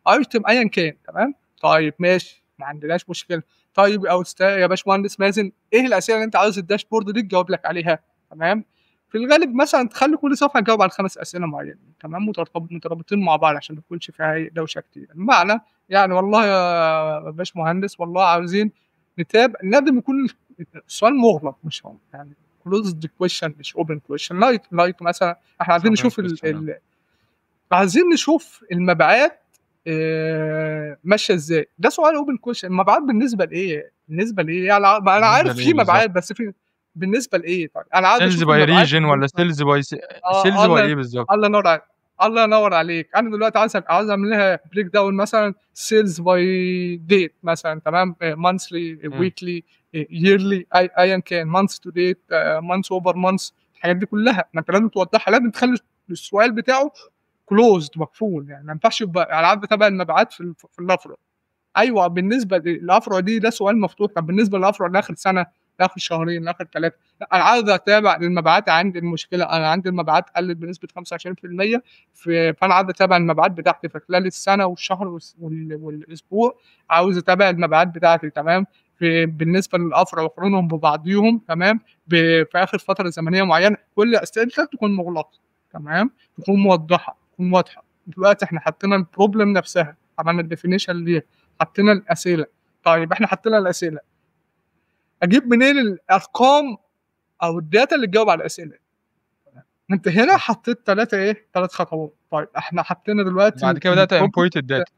item، ايا كان، تمام؟ طيب ماشي، ما عندناش مشكلة. طيب يا استاذ يا باشمهندس مازن، ايه الاسئلة اللي انت عاوز ال dashboard دي تجاوب لك عليها؟ تمام؟ في الغالب مثلا تخلي كل صفحة تجاوب على 5 اسئلة معينة، تمام؟ مترابطين مع بعض عشان ما يكونش فيها دوشه كتير. بمعنى يعني والله يا باشمهندس والله عاوزين نتابع، لازم يكون السؤال مغلق، مش هو يعني closed question مش open question. like مثلا احنا عايزين نشوف عايزين نشوف المبيعات ماشية ازاي. ده سؤال open question. المبيعات بالنسبة لايه؟ بالنسبة لايه؟ يعني انا عارف في مبيعات، بس في بالنسبة لايه؟ طيب انا عايز sales by region ولا sales by sales by ايه بالظبط؟ الله ينور عليك، الله ينور عليك. انا دلوقتي عاوز اعمل لها breakdown مثلا sales by date مثلا، تمام؟ monthly، weekly، yearly، ايا كان، month to date، month over month، الحاجات دي كلها ما انت لازم توضحها، لازم تخلي السؤال بتاعه closed مقفول. يعني ما ينفعش يبقى انا عارف بتابع المبيعات في الافرع. ايوه بالنسبة للافرع دي ده سؤال مفتوح. طب بالنسبة للافرع لاخر سنة، لاخر شهرين، لاخر 3، انا عاوز اتابع المبيعات. عندي المشكلة، انا عندي المبيعات قلت بنسبة 25%، فانا عاوز اتابع المبيعات بتاعتي في خلال السنة والشهر والاسبوع، عاوز اتابع المبيعات بتاعتي، تمام؟ في بالنسبة للافرع وقارنهم ببعضيهم، تمام؟ في اخر فترة زمنية معينة. كل اسئلتك تكون مغلقة، تمام؟ تكون موضحة، تكون واضحة. دلوقتي احنا حطينا ال problem نفسها، عملنا ال definition ليها، حطينا الاسئلة. طيب احنا حطينا الاسئلة، اجيب منين الارقام او ال data اللي تجاوب على الاسئلة؟ انت هنا حطيت 3 خطوات. طيب احنا حطينا دلوقتي بعد كده بدات import ال data.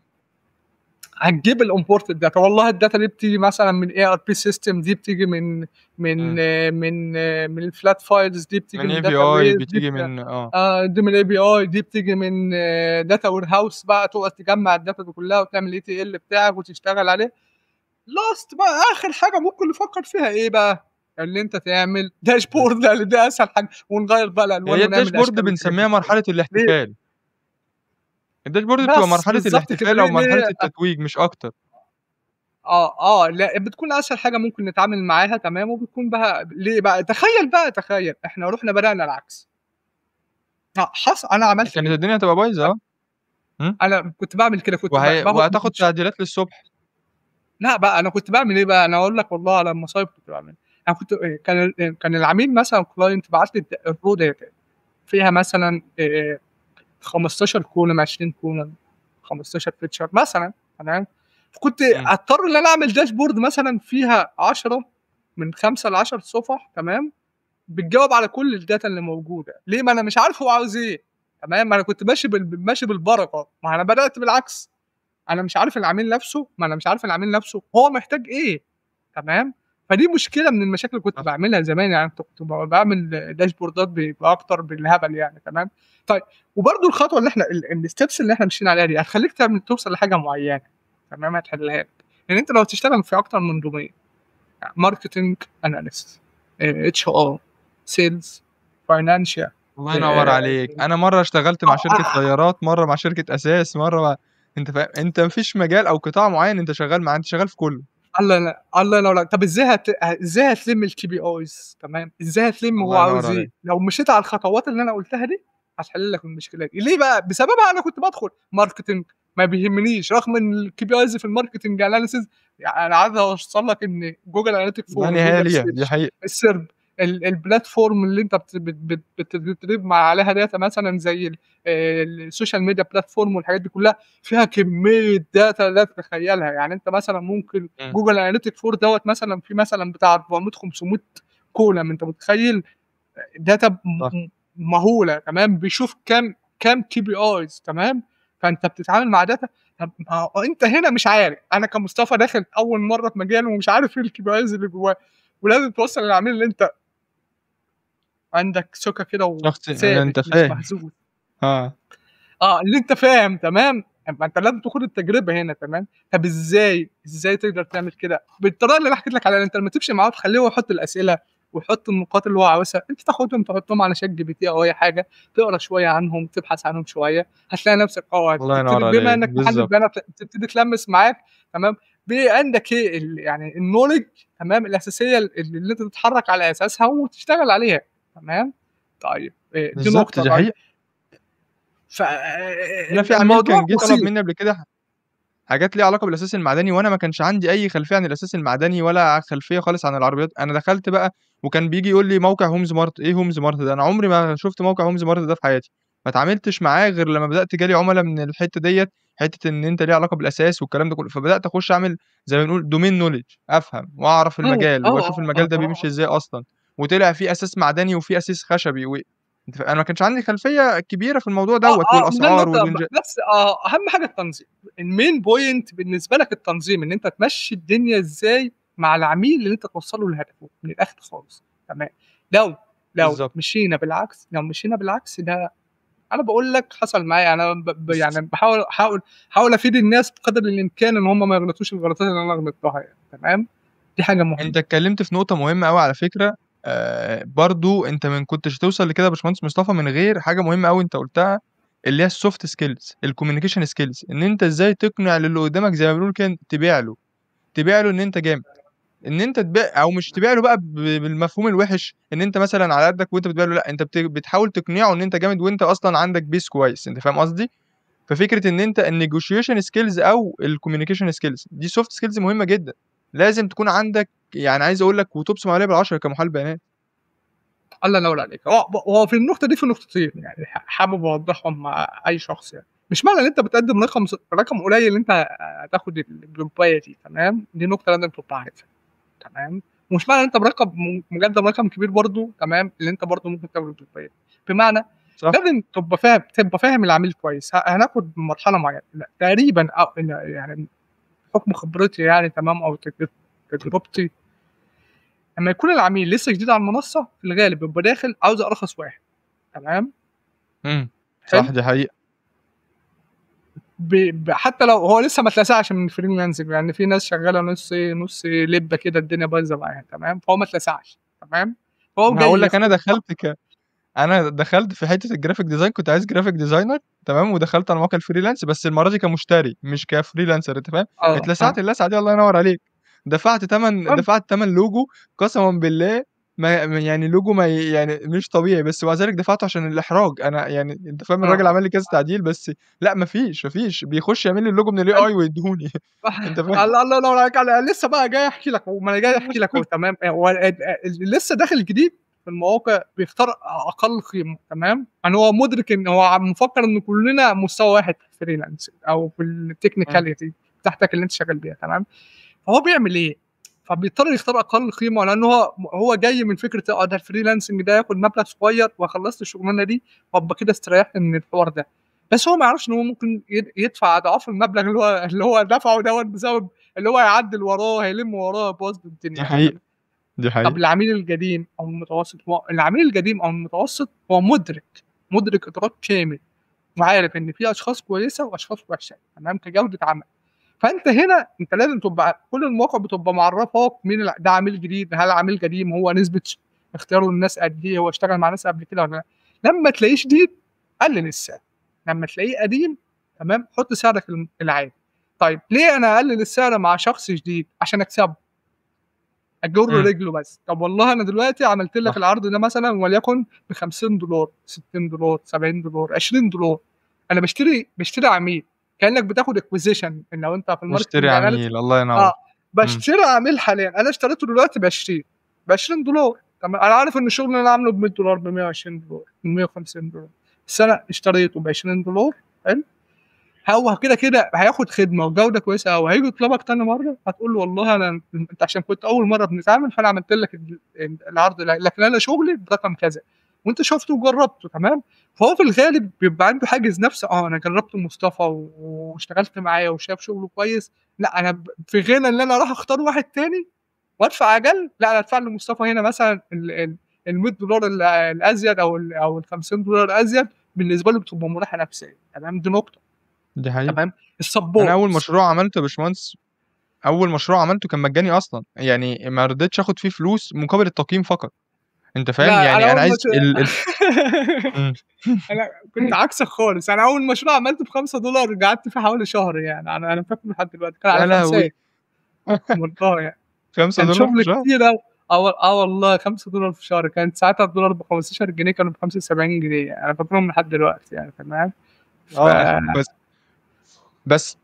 هتجيب ال import ال data. والله ال data دي بتيجي مثلا من ERP system، دي بتيجي من من من من ال flat files، دي بتيجي من API، بتيجي من دي من API، دي بتيجي من data warehouse. بقى تقعد تجمع ال data دي كلها وتعمل ETL بتاعك وتشتغل عليه. last بقى اخر حاجة ممكن نفكر فيها ايه بقى؟ اللي انت تعمل dashboard. ده اسهل حاجة، ونغير بقى الالوان. هي ال dashboard بنسميها مرحلة الاحتفال. ال dashboard بتبقى مرحلة الاحتفال او مرحلة التتويج مش اكتر. لا بتكون اسهل حاجة ممكن نتعامل معاها، تمام؟ وبتكون بقى ليه بقى؟ تخيل بقى، تخيل احنا رحنا بدانا العكس. حصل، انا عملت كانت الدنيا هتبقى بايظة. انا كنت بعمل كده، كنت وهتاخد تعديلات للصبح. لا بقى انا كنت بعمل ايه بقى؟ انا اقول لك والله على المصايب كنت بعمل. انا كنت كان العميل مثلا client بعت لي ال raw data فيها مثلا 15 column، 20 column، 15 feature مثلا، تمام؟ كنت اضطر ان انا اعمل dashboard مثلا فيها 10 من 5 ل 10 صفح، تمام؟ بتجاوب على كل ال data اللي موجودة. ليه؟ ما انا مش عارف هو عاوز ايه، تمام؟ ما انا كنت ماشي بالبركة. ما انا بدات بالعكس، انا مش عارف العميل نفسه، ما انا مش عارف العميل نفسه هو محتاج ايه، تمام؟ فدي مشكلة من المشاكل اللي كنت بعملها زمان. يعني كنت بعمل dashboard ات باكتر بالهبل يعني، تمام؟ طيب وبرده الخطوة اللي احنا ال steps اللي احنا مشينا عليها دي هتخليك تعمل توصل لحاجة معينة، تمام؟ هتحلها لك. لان انت لو تشتغل في اكتر من domain، marketing analyst، HR، sales، financial. الله ينور عليك. انا مرة اشتغلت مع شركة طيارات، مرة مع شركة اساس، مرة مع... انت فاهم، انت مفيش مجال او قطاع معين انت شغال معاه، انت شغال في كله. الله الله ينور. طب ازاي ازاي هتلم ال KPIs؟ تمام؟ ازاي هتلم هو عاوز ايه؟ لو مشيت على الخطوات اللي انا قلتها دي هتحل لك المشكلة دي. ليه بقى؟ بسببها انا كنت بدخل marketing ما بيهمنيش، رغم ان ال KPIs في ال marketing analysis، يعني انا عايز اوصل لك ان Google Analytics 4، دي حقيقة، ال SERP، ال platform اللي انت بت retrieve مع عليها data، مثلا زي ال social media platform والحاجات دي كلها فيها كمية data لا تتخيلها. يعني انت مثلا ممكن Google Analytics 4 دوت مثلا في مثلا بتاع 400 500 column، انت متخيل data مهولة، تمام؟ بيشوف كام KPIs، تمام؟ فانت بتتعامل مع data. طب انت هنا مش عارف، انا كمصطفى داخل اول مرة في مجال ومش عارف ايه ال KPIs اللي جواه، ولازم توصل للعميل اللي انت عندك ثقة كده وثابت، انت فاهم، مش مهزوز. اللي انت فاهم، تمام؟ ما انت لازم تاخد التجربة هنا، تمام؟ طب ازاي تقدر تعمل كده بالطريقة اللي انا حكيت لك عليها؟ انت لما تمشي معاه تخليه هو يحط الاسئلة ويحط النقاط اللي هو عاوزها، انت تاخدهم تحطهم على ChatGPT او اي حاجة، تقرا شوية عنهم، تبحث عنهم شوية، هتلاقي نفسك تبتدي بما انك محلل بيانات تبتدي تلمس معاك، تمام؟ عندك ايه يعني ال knowledge، تمام، الاساسية اللي انت تتحرك على اساسها وتشتغل عليها، تمام؟ طيب دي نقطة. دي حقيقة. انا في عميل كان جه طلب مني قبل كده حاجات ليها علاقة بالاساس المعدني، وانا ما كانش عندي اي خلفية عن الاساس المعدني ولا خلفية خالص عن العربيات. انا دخلت بقى وكان بيجي يقول لي موقع Homes Mart، ايه Homes Mart ده؟ انا عمري ما شفت موقع Homes Mart ده في حياتي، ما اتعاملتش معاه غير لما بدات جالي عملاء من الحتة ديت، حتة ان انت ليه علاقة بالاساس والكلام ده كله. فبدات اخش اعمل زي ما بنقول domain knowledge، افهم واعرف المجال واشوف المجال ده بيمشي ازاي اصلا، وطلع فيه اساس معدني وفيه اساس خشبي انا ما كانش عندي خلفية كبيرة في الموضوع دوت والاسعار بس اهم حاجة التنظيم. ال main point بالنسبة لك التنظيم، ان انت تمشي الدنيا ازاي مع العميل اللي انت توصله لهدفه من الاخر خالص، تمام؟ لو بالزبط. مشينا بالعكس، لو مشينا بالعكس ده انا بقول لك حصل معايا. انا يعني بحاول احاول افيد الناس بقدر الامكان ان هم ما يغلطوش الغلطات اللي انا غلطتها يعني، تمام؟ دي حاجة مهمة. انت اتكلمت في نقطة مهمة قوي على فكرة، برضو انت من كنتش توصل لكده يا باشمهندس مصطفى من غير حاجة مهمة قوي انت قلتها، اللي هي ال soft skills، ال communication skills، ان انت ازاي تقنع للي قدامك زي ما بنقول كده، تبيع له ان انت جامد، ان انت تبيع او مش تبيع له بقى بالمفهوم الوحش ان انت مثلا على قدك وانت بتبيع له، لا انت بتحاول تقنعه ان انت جامد وانت اصلا عندك base كويس، انت فاهم قصدي؟ ففكره ان انت ال negotiation skills او ال communication skills دي soft skills مهمة جدا، لازم تكون عندك. يعني عايز اقول لك وتبصم عليها بالعشرة كمحلل بيانات. الله ينور عليك. هو في النقطة دي في نقطتين يعني حابب اوضحهم مع اي شخص. يعني مش معنى ان انت بتقدم رقم قليل ان انت هتاخد الجروبايه دي، تمام؟ دي نقطة لازم تبقى عارفها، تمام؟ ومش معنى ان انت مقدم رقم كبير برضو، تمام، اللي انت برضو ممكن تاخد الجروبايه. بمعنى لازم تبقى فاهم العميل كويس. هناخد مرحلة معينة تقريبا، او يعني بحكم خبرتي يعني، تمام، او تجربتي، لما يكون العميل لسه جديد على المنصة في الغالب بيبقى داخل عاوز ارخص واحد، تمام؟ صح، دي حقيقة. حتى لو هو لسه ما اتلسعش من ال freelancing، يعني في ناس شغالة نص لبه كده، الدنيا بايظة معاها، تمام؟ فهو ما اتلسعش، تمام؟ فهو جاي. هقول لك انا دخلت في حتة ال graphic design، كنت عايز graphic designer، تمام، ودخلت على موقع ال freelance، بس المرة دي كمشتري مش ك freelancer، انت فاهم؟ اتلسعت اللسعه دي، الله ينور عليك. دفعت تمن لوجو، قسما بالله ما يعني لوجو ما يعني مش طبيعي، بس ومع ذلك دفعته عشان الاحراج. انا يعني انت فاهم، الراجل عمل لي كذا تعديل بس لا، مفيش بيخش يعمل لي اللوجو من ال AI ويديهوني. انت فاهم؟ الله ينور عليك. لسه بقى جاي احكي لك، وما انا جاي احكي لك، تمام. لسه داخل جديد في المواقع بيختار اقل قيمة، تمام؟ يعني هو مدرك ان هو مفكر ان كلنا مستوى واحد في ال freelance او في ال technicality بتاعتك اللي انت شغال بيها، تمام؟ فهو بيعمل ايه؟ فبيضطر يختار اقل قيمة، لان هو جاي من فكرة ده ال freelancing ده ياخد مبلغ صغير وخلصت الشغلانة دي وابقى كده استريحت من الحوار ده. بس هو ما يعرفش ان هو ممكن يدفع اضعاف المبلغ اللي هو دفعه دوت، بسبب اللي هو هيعدل وراه، هيلم وراه، باظ الدنيا. دي حقيقة، دي حقيقة. طب العميل القديم او المتوسط، العميل القديم او المتوسط هو مدرك ادراك كامل، وعارف ان في اشخاص كويسة واشخاص وحشة، تمام، كجوده عمل. فانت هنا انت لازم تبقى كل المواقع بتبقى معرفاك مين ده عميل جديد، هل عميل قديم، هو نسبه اختياره للناس قد ايه، هو اشتغل مع ناس قبل كده ولا لا. لما تلاقيه جديد قلل السعر، لما تلاقيه قديم، تمام، حط سعرك العادي. طيب ليه انا اقلل السعر مع شخص جديد؟ عشان اكسبه، اجر رجله بس. طب والله انا دلوقتي عملت لك العرض ده مثلا وليكن ب $50، $60، $70، $20، انا بشتري عميل، كانك بتاخد acquisition. ان لو انت في ال marketing بشتري عميل، الله ينور. بشتري عميل حاليا، انا اشتريته دلوقتي ب $20، تمام، انا عارف ان الشغل اللي انا عامله ب $100، ب $120، ب $150، بس انا اشتريته ب $20. حلو، هو كده كده هياخد خدمة وجوده كويسة قوي، هيجي يطلبك تاني مرة هتقول له والله انا انت عشان كنت اول مرة بنتعامل فانا عملت لك العرض، لكن انا شغلي برقم كذا وانت شفته وجربته. تمام، فهو في الغالب بيبقى عنده حاجز نفسي، انا جربت مصطفى واشتغلت معاه وشاف شغله كويس، لا انا في غنى ان انا اروح اختار واحد تاني وادفع اقل، لا انا ادفع لمصطفى هنا مثلا ال $100 الازيد او ال $50 ازيد، بالنسبة له بتبقى مريحه نفسيا. تمام، دي نقطة، دي حقيقة. تمام. ال support، انا اول مشروع عملته يا باشمهندس، اول مشروع عملته كان مجاني اصلا، يعني ما رضيتش اخد فيه فلوس مقابل التقييم فقط، انت فاهم؟ لا يعني انا انا اول عايز مشروع انا كنت عكسك خالص. انا اول مشروع عملته ب $5 قعدت فيه حوالي شهر، يعني انا فاكر لحد دلوقتي كان يا على لهوي خمسات والله، يعني $5 كان في شغل الشهر؟ كتير أوي. والله $5 في الشهر، كانت ساعتها الدولار ب 15 جنيه، كانوا ب 75 جنيه، انا فاكرهم لحد دلوقتي يعني. تمام. ف بس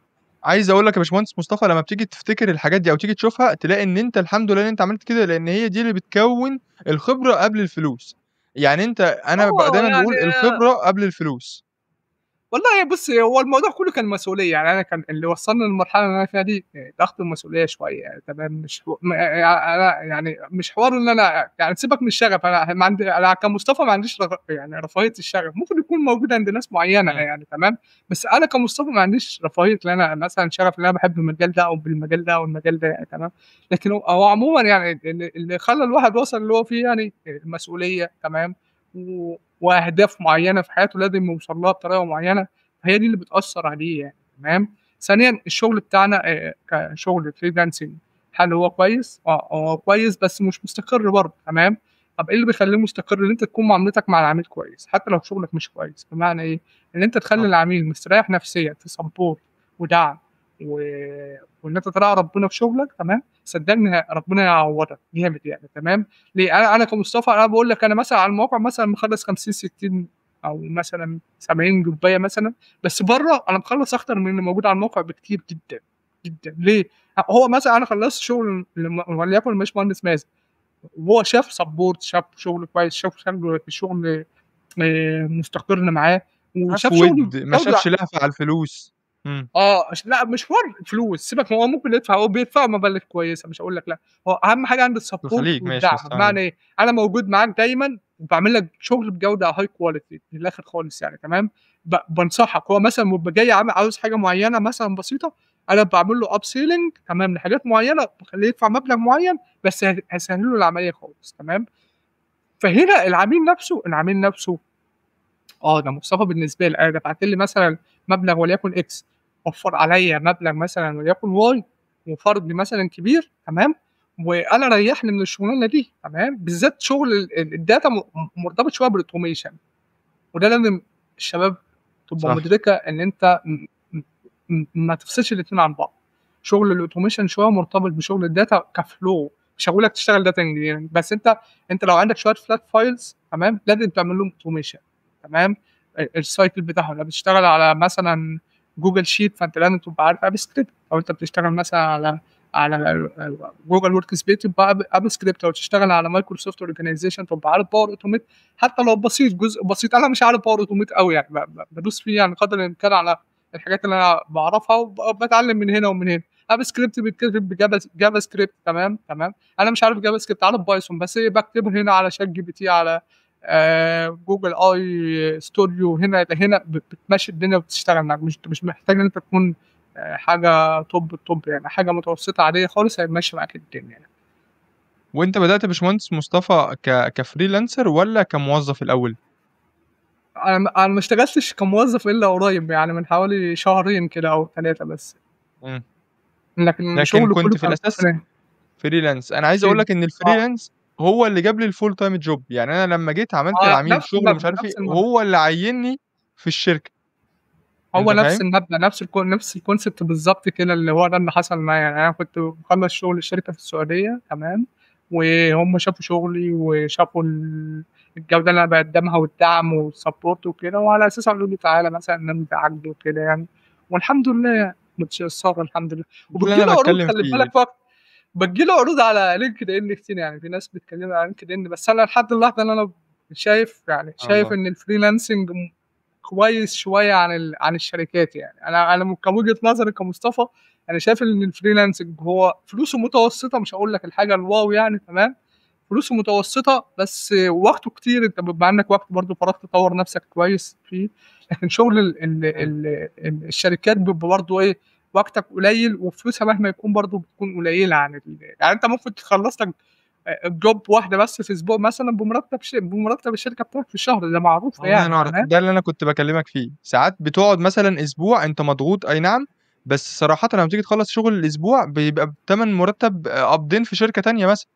عايز اقول لك يا باشمهندس مصطفى، لما بتيجي تفتكر الحاجات دي او تيجي تشوفها تلاقي ان انت الحمد لله ان انت عملت كده، لان هي دي اللي بتكون الخبرة قبل الفلوس. يعني انت انا دايما يعني بقول الخبرة قبل الفلوس. والله بص، هو الموضوع كله كان مسؤولية، يعني انا كان اللي وصلني للمرحلة اللي انا فيها دي ضغط المسؤولية شوية يعني. تمام، مش انا يعني مش حوار ان انا يعني سيبك من الشغف، انا ما عندي، انا كمصطفى ما عنديش يعني رفاهية الشغف، ممكن يكون موجود عند ناس معينة يعني. تمام، بس انا كمصطفى ما عنديش رفاهية ان انا مثلا شغف ان انا بحب المجال ده او بالمجال ده او المجال ده يعني. تمام، لكن هو عموما يعني اللي خلى الواحد وصل اللي هو فيه يعني المسؤولية. تمام، واهداف معينة في حياته لازم يوصل لها بطريقة معينة، هي دي اللي بتاثر عليه يعني. تمام. ثانيا الشغل بتاعنا كشغل freelancing، هل هو كويس؟ هو كويس بس مش مستقر برضه. تمام. طب ايه اللي بيخليه مستقر؟ ان انت تكون معاملتك مع العميل كويس حتى لو شغلك مش كويس. بمعنى ايه؟ ان انت تخلي العميل مستريح نفسيا في support ودعم وان انت تراعي ربنا في شغلك. تمام، صدقني ربنا يعوضك جامد يعني. تمام. ليه؟ انا كمصطفى انا بقول لك، انا مثلا على الموقع مثلا مخلص 50 60 او مثلا 70 جوبايه مثلا، بس بره انا مخلص اكتر من اللي موجود على الموقع بكتير جدا جدا. ليه؟ هو مثلا انا خلصت شغل وليكن الباشمهندس مازن، وهو شاف support، شاف شغل كويس، شاف شغل مستقر معاه، وشاف شغل ما شافش لهفة على الفلوس. لا مش حوار فلوس، سيبك، هو ممكن يدفع، هو بيدفع مبالغ كويسة، مش هقول لك لا، هو اهم حاجة عند ال support والدعم. بمعنى ايه؟ انا موجود معاك دايما وبعمل لك شغل بجوده high quality من الاخر خالص يعني. تمام، بنصحك. هو مثلا بيبقى جاي عاوز حاجة معينة مثلا بسيطة، انا بعمل له upselling تمام لحاجات معينة، بخليه يدفع مبلغ معين بس هيسهل له العملية خالص. تمام، فهنا العميل نفسه ده مصطفى بالنسبة لي، انا دفعت لي مثلا مبلغ وليكن X، وفر عليا مبلغ مثلا وليكن Y وفرض مثلا كبير. تمام، وانا ريحني من الشغلانة دي. تمام، بالذات شغل ال data مرتبط شوية بال automation، وده لازم الشباب تبقى مدركه ان انت ما تفصلش الاثنين عن بعض. شغل ال automation شوية مرتبط بشغل ال data ك flow، مش هقول لك تشتغل data engineering، بس انت لو عندك شوية flat files تمام لازم تعمل لهم automation. تمام، ال cycle بتاعهم لو بتشتغل على مثلا Google Sheet فانت لازم تبقى عارف Apps Script، او انت بتشتغل مثلا على Google Workspace تبقى Apps Script، او تشتغل على Microsoft organization تبقى عارف Power Automate، حتى لو بسيط جزء بسيط. انا مش عارف Power Automate قوي يعني، بدوس فيه يعني قدر الامكان على الحاجات اللي انا بعرفها وبتعلم من هنا ومن هنا. Apps Script بيتكتب ب JavaScript. تمام، انا مش عارف JavaScript، عارف Python، بس بكتبه هنا على ChatGPT، على Google AI Studio، هنا بتمشي الدنيا وبتشتغل معاك. مش محتاج ان انت تكون حاجة top top يعني، حاجة متوسطه عادية خالص هيمشي معاك الدنيا يعني. وانت بدات يا باشمهندس مصطفى ك freelancer ولا كموظف الاول؟ انا ما اشتغلتش كموظف الا قريب يعني، من حوالي شهرين كده او 3 بس. لكن شغل كنت في الاساس freelance. انا عايز اقول لك ان ال freelance هو اللي جاب لي ال full time job. يعني انا لما جيت عملت العميل شغل مش عارف ايه، هو اللي عيني في الشركة. هو نفس المبدا، نفس ال concept بالظبط كده، اللي هو ده اللي حصل معايا يعني. انا كنت بخلص شغل الشركة في السعودية، تمام، وهم شافوا شغلي وشافوا الجودة اللي انا بقدمها والدعم وال support وكده، وعلى اساسه قالوا لي تعالى مثلا نمضي عقد وكده يعني، والحمد لله متيسره الحمد لله. وبتجيلي عروض، خلي بالك، بتجي لي عروض على LinkedIn كتير، يعني في ناس بتكلمني على LinkedIn، بس انا لحد اللحظة اللي انا شايف، يعني شايف الله. ان ال freelancing كويس شوية عن الشركات. يعني انا كوجهه نظري كمصطفى، انا شايف ان ال freelancing هو فلوسه متوسطه، مش هقول لك الحاجة ال wow يعني، تمام، فلوسه متوسطه بس وقته كتير، انت بيبقى عندك وقت برضه فراغ تطور نفسك كويس فيه. لكن شغل ال ال إمم. ال ال الشركات بيبقى برضه ايه، وقتك قليل وفلوسها مهما يكون برضه بتكون قليله عن يعني انت ممكن تخلص لك job واحدة بس في اسبوع مثلا بمرتب الشركة بتاعك في الشهر، ده معروف الله يعني، ينور، تمام. ده اللي أنا كنت باكلمك فيه. ساعات بتقعد مثلًا أسبوع أنت مضغوط أي نعم، بس صراحةً لمّا بتيجي تخلّص شغل الأسبوع بيبقى بتمن مرتب قبضين في شركة تانية مثلًا،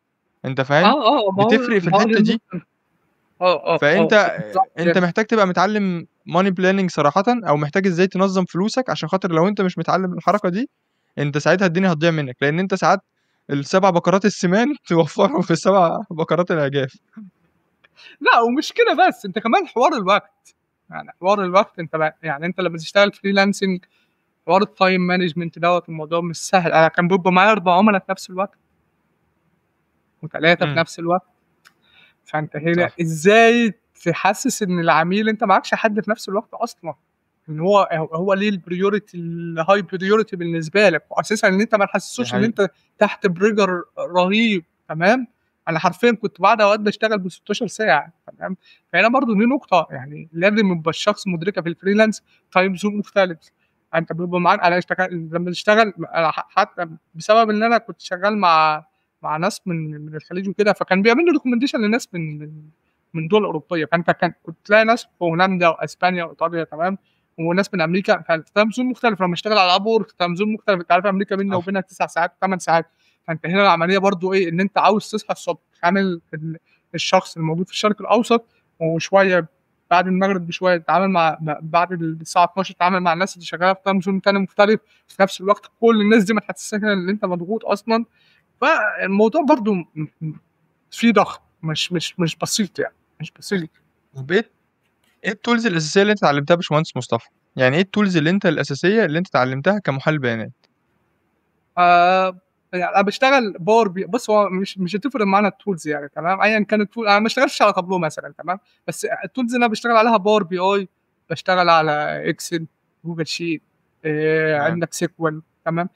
أنت اه فاهم؟ اه ما هو بتفرق في ما هو دي الحتة دي. النقطه. اه اه فأنت اه بالظبط أنت كده. محتاج تبقى متعلم money planning صراحةً، أو محتاج إزاي تنظم فلوسك، عشان خاطر لو أنت مش متعلم الحركة دي، أنت ساعتها الدنيا هتضيع منك، لأن أنت ساعات ال7 بقرات السمان توفرهم في ال7 بقرات العجاف. لا ومش كده بس، انت كمان حوار الوقت، يعني حوار الوقت انت بقى، يعني انت لما تشتغل freelancing حوار ال time management دوت الموضوع مش سهل. انا كان بيبقى معايا 4 عملاء في نفس الوقت وثلاثة في إمم. نفس الوقت، فانت هنا صح. ازاي تحسس ان العميل انت معكش حد في نفس الوقت اصلا، ان هو ليه ال priority، ال high priority بالنسبة لك، واساسا ان انت ما دي تحسسوش ان حقيقة. انت تحت pressure رهيب، تمام. انا حرفيا كنت بعد اوقات بشتغل ب 16 ساعه، تمام. فهنا برضو دي نقطة يعني لازم يبقى الشخص مدركه في ال freelance، time zone مختلف، انت بيبقى معاك، انا اشتغل لما اشتغل أنا حتى بسبب ان انا كنت شغال مع ناس من الخليج وكده، فكان بيعمل لي recommendation لناس من دول اوروبيه، فانت كنت تلاقي ناس في هولندا واسبانيا وايطاليا، تمام، وناس من امريكا، فال time zone مختلف. لما اشتغل على Upwork time zone مختلف، انت عارف امريكا بيننا صح. وبينها 9 ساعات 8 ساعات. فانت هنا العملية برضو ايه، ان انت عاوز تصحى الصبح تعمل الشخص الموجود في الشرق الاوسط، وشوية بعد المغرب بشوية تتعامل مع بعد الساعة 12 تتعامل مع الناس اللي شغالة في time zone تاني مختلف. في نفس الوقت كل الناس دي ما تحسسك ان انت مضغوط اصلا. فالموضوع برضو فيه ضغط مش بسيط يعني، مش بسيط. طب إيه ال tools الأساسية اللي أنت اتعلمتها يا باشمهندس مصطفى؟ يعني إيه ال tools اللي أنت الأساسية اللي أنت اتعلمتها كمحلل بيانات؟ آه يعني انا بشتغل Power BI، بص هو مش هتفرق معانا ال tools يعني، تمام، ايا كان ال tool، انا ما اشتغلتش على تابلو مثلا، تمام، بس ال tools اللي انا بشتغل عليها باور بي اي، بشتغل على Excel، Google Sheet، تمام. عندك SQL، تمام.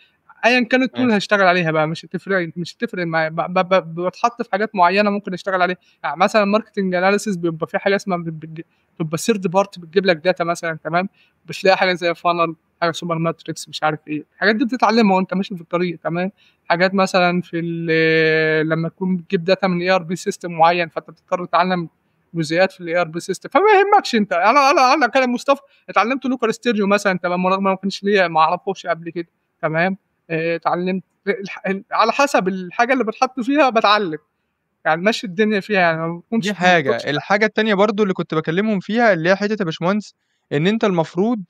ايا كان ال tool ماشي. هشتغل عليها بقى، مش هتفرق معايا. بتحط في حاجات معينة ممكن اشتغل عليها، يعني مثلا marketing analysis بيبقى في حاجة اسمها بتبقى third party بتجيب لك data مثلا، تمام، بتلاقي حاجة زي funnel، حاجة super metrics، مش عارف ايه، الحاجات دي بتتعلمها وانت ماشي في الطريق، تمام. حاجات مثلا في لما تكون بتجيب data من ERP system معين، فانت بتضطر تتعلم جزئيات في الاي ار بي سيستم. فما يهمكش انت، انا كان مصطفى اتعلمت Looker Studio مثلا، تمام، رغم ما كانش ليا ما اعرفوش قبل كده، تمام. اتعلمت على حسب الحاجة اللي بتحط فيها بتعلم، يعني ماشي الدنيا فيها يعني، ما دي بكونش ما حاجة، باخدش. الحاجة التانية برضه اللي كنت باكلمهم فيها اللي هي حتة يا باشمهندس إن أنت المفروض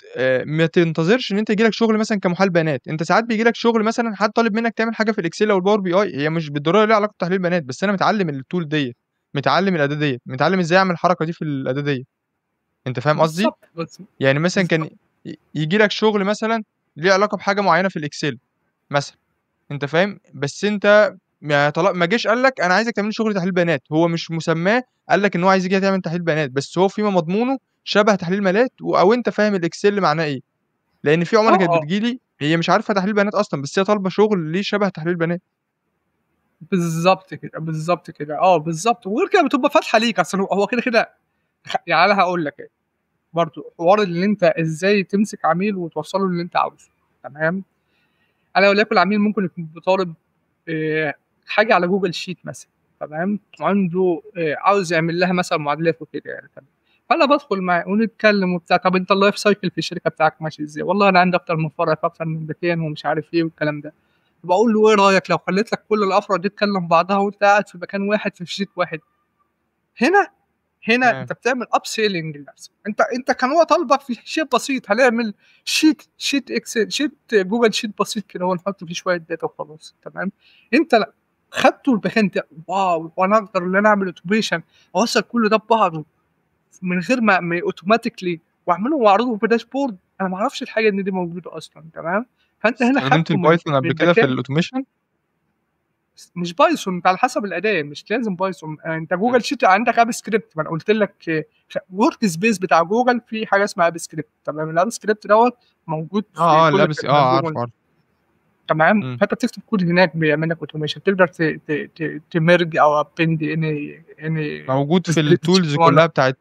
ما تنتظرش إن أنت ييجي لك شغل مثلًا كمحلل بيانات، أنت ساعات بييجي لك شغل مثلًا حد طالب منك تعمل حاجة في ال Excel أو ال Power BI، هي مش بالضرورة ليها علاقة بتحليل بيانات، بس أنا متعلم ال tool ديّة، متعلم الأداة ديّة، متعلم إزاي أعمل الحركة دي في الأداة ديّة، أنت فاهم قصدي؟ بالظبط بس يعني مثلًا بالظبط. كان ييجي لك شغل مثلًا ليه علاقة بحاجة معينة في ال Excel مثلًا، أنت فاهم؟ بس أنت ما جاش قال لك أنا عايزك تعمل لي شغل تحليل بيانات، هو مش مسماه قال لك إن هو عايز ييجي تعمل تحليل بيانات، بس هو فيما مضمونه شبه تحليل بيانات أو أنت فاهم ال Excel معناه إيه، لإن في اه عُملا كانت اه بتيجي لي هي مش عارفة تحليل بيانات أصلًا، بس هي طالبة شغل ليه شبه تحليل بيانات. بالظبط كده، بالظبط كده، اه بالظبط. وغير كده بتبقى فاتحة ليك، اصل هو كده كده. يعني انا هقول لك ايه، برضو حوار اللي انت ازاي تمسك عميل وتوصله اللي انت عاوزه، تمام. انا وليكن العميل ممكن يكون بطالب آه، حاجة على Google Sheet مثلا، تمام، عنده عاوز يعمل لها مثلا معادلات وكده يعني، تمام. فانا بدخل معاه ونتكلم وبتاع، طب انت ال life cycle في الشركة بتاعك ماشي ازاي؟ والله انا عندي اكتر من فرع في اكتر من مكان ومش عارف ايه والكلام ده. بقول له ايه رايك لو خليت لك كل الافرع دي تكلم بعضها وانت قاعد في مكان واحد في sheet واحد؟ هنا هنا تمام. انت بتعمل upselling لنفسك. انت كان هو طالبك في شيء بسيط، هنعمل شيت اكسل، شيت جوجل شيت بسيط كده ونحط فيه شوية data وخلاص، تمام. انت لا، خدته المكان ده، wow، وانا اقدر ان انا اعمل automation، اوصل كل ده ببعضه من غير ما automatically، واعمله واعرضه في dashboard. انا ما اعرفش الحاجة ان دي موجودة اصلا، تمام. فانت هنا استخدمت خدته من ال Python قبل من كده في مكان. ال automation؟ مش Python، أنت على حسب الأداة، مش لازم Python. أنت إمم. Google Sheet عندك Apps Script، ما أنا قُلت لك workspace بتاع جوجل فيه حاجة اسمها Apps Script، تمام، الApp Script دوّة موجود آه، في آه كل الApp خدمات آه عارفه، جوجل. عارفه. تمام، إمم. فأنت بتكتب كود هناك بيعمل لك automation، تقدر ت ت ت تmerge أو append any موجود في spreadsheet الtools كلّها بتاعة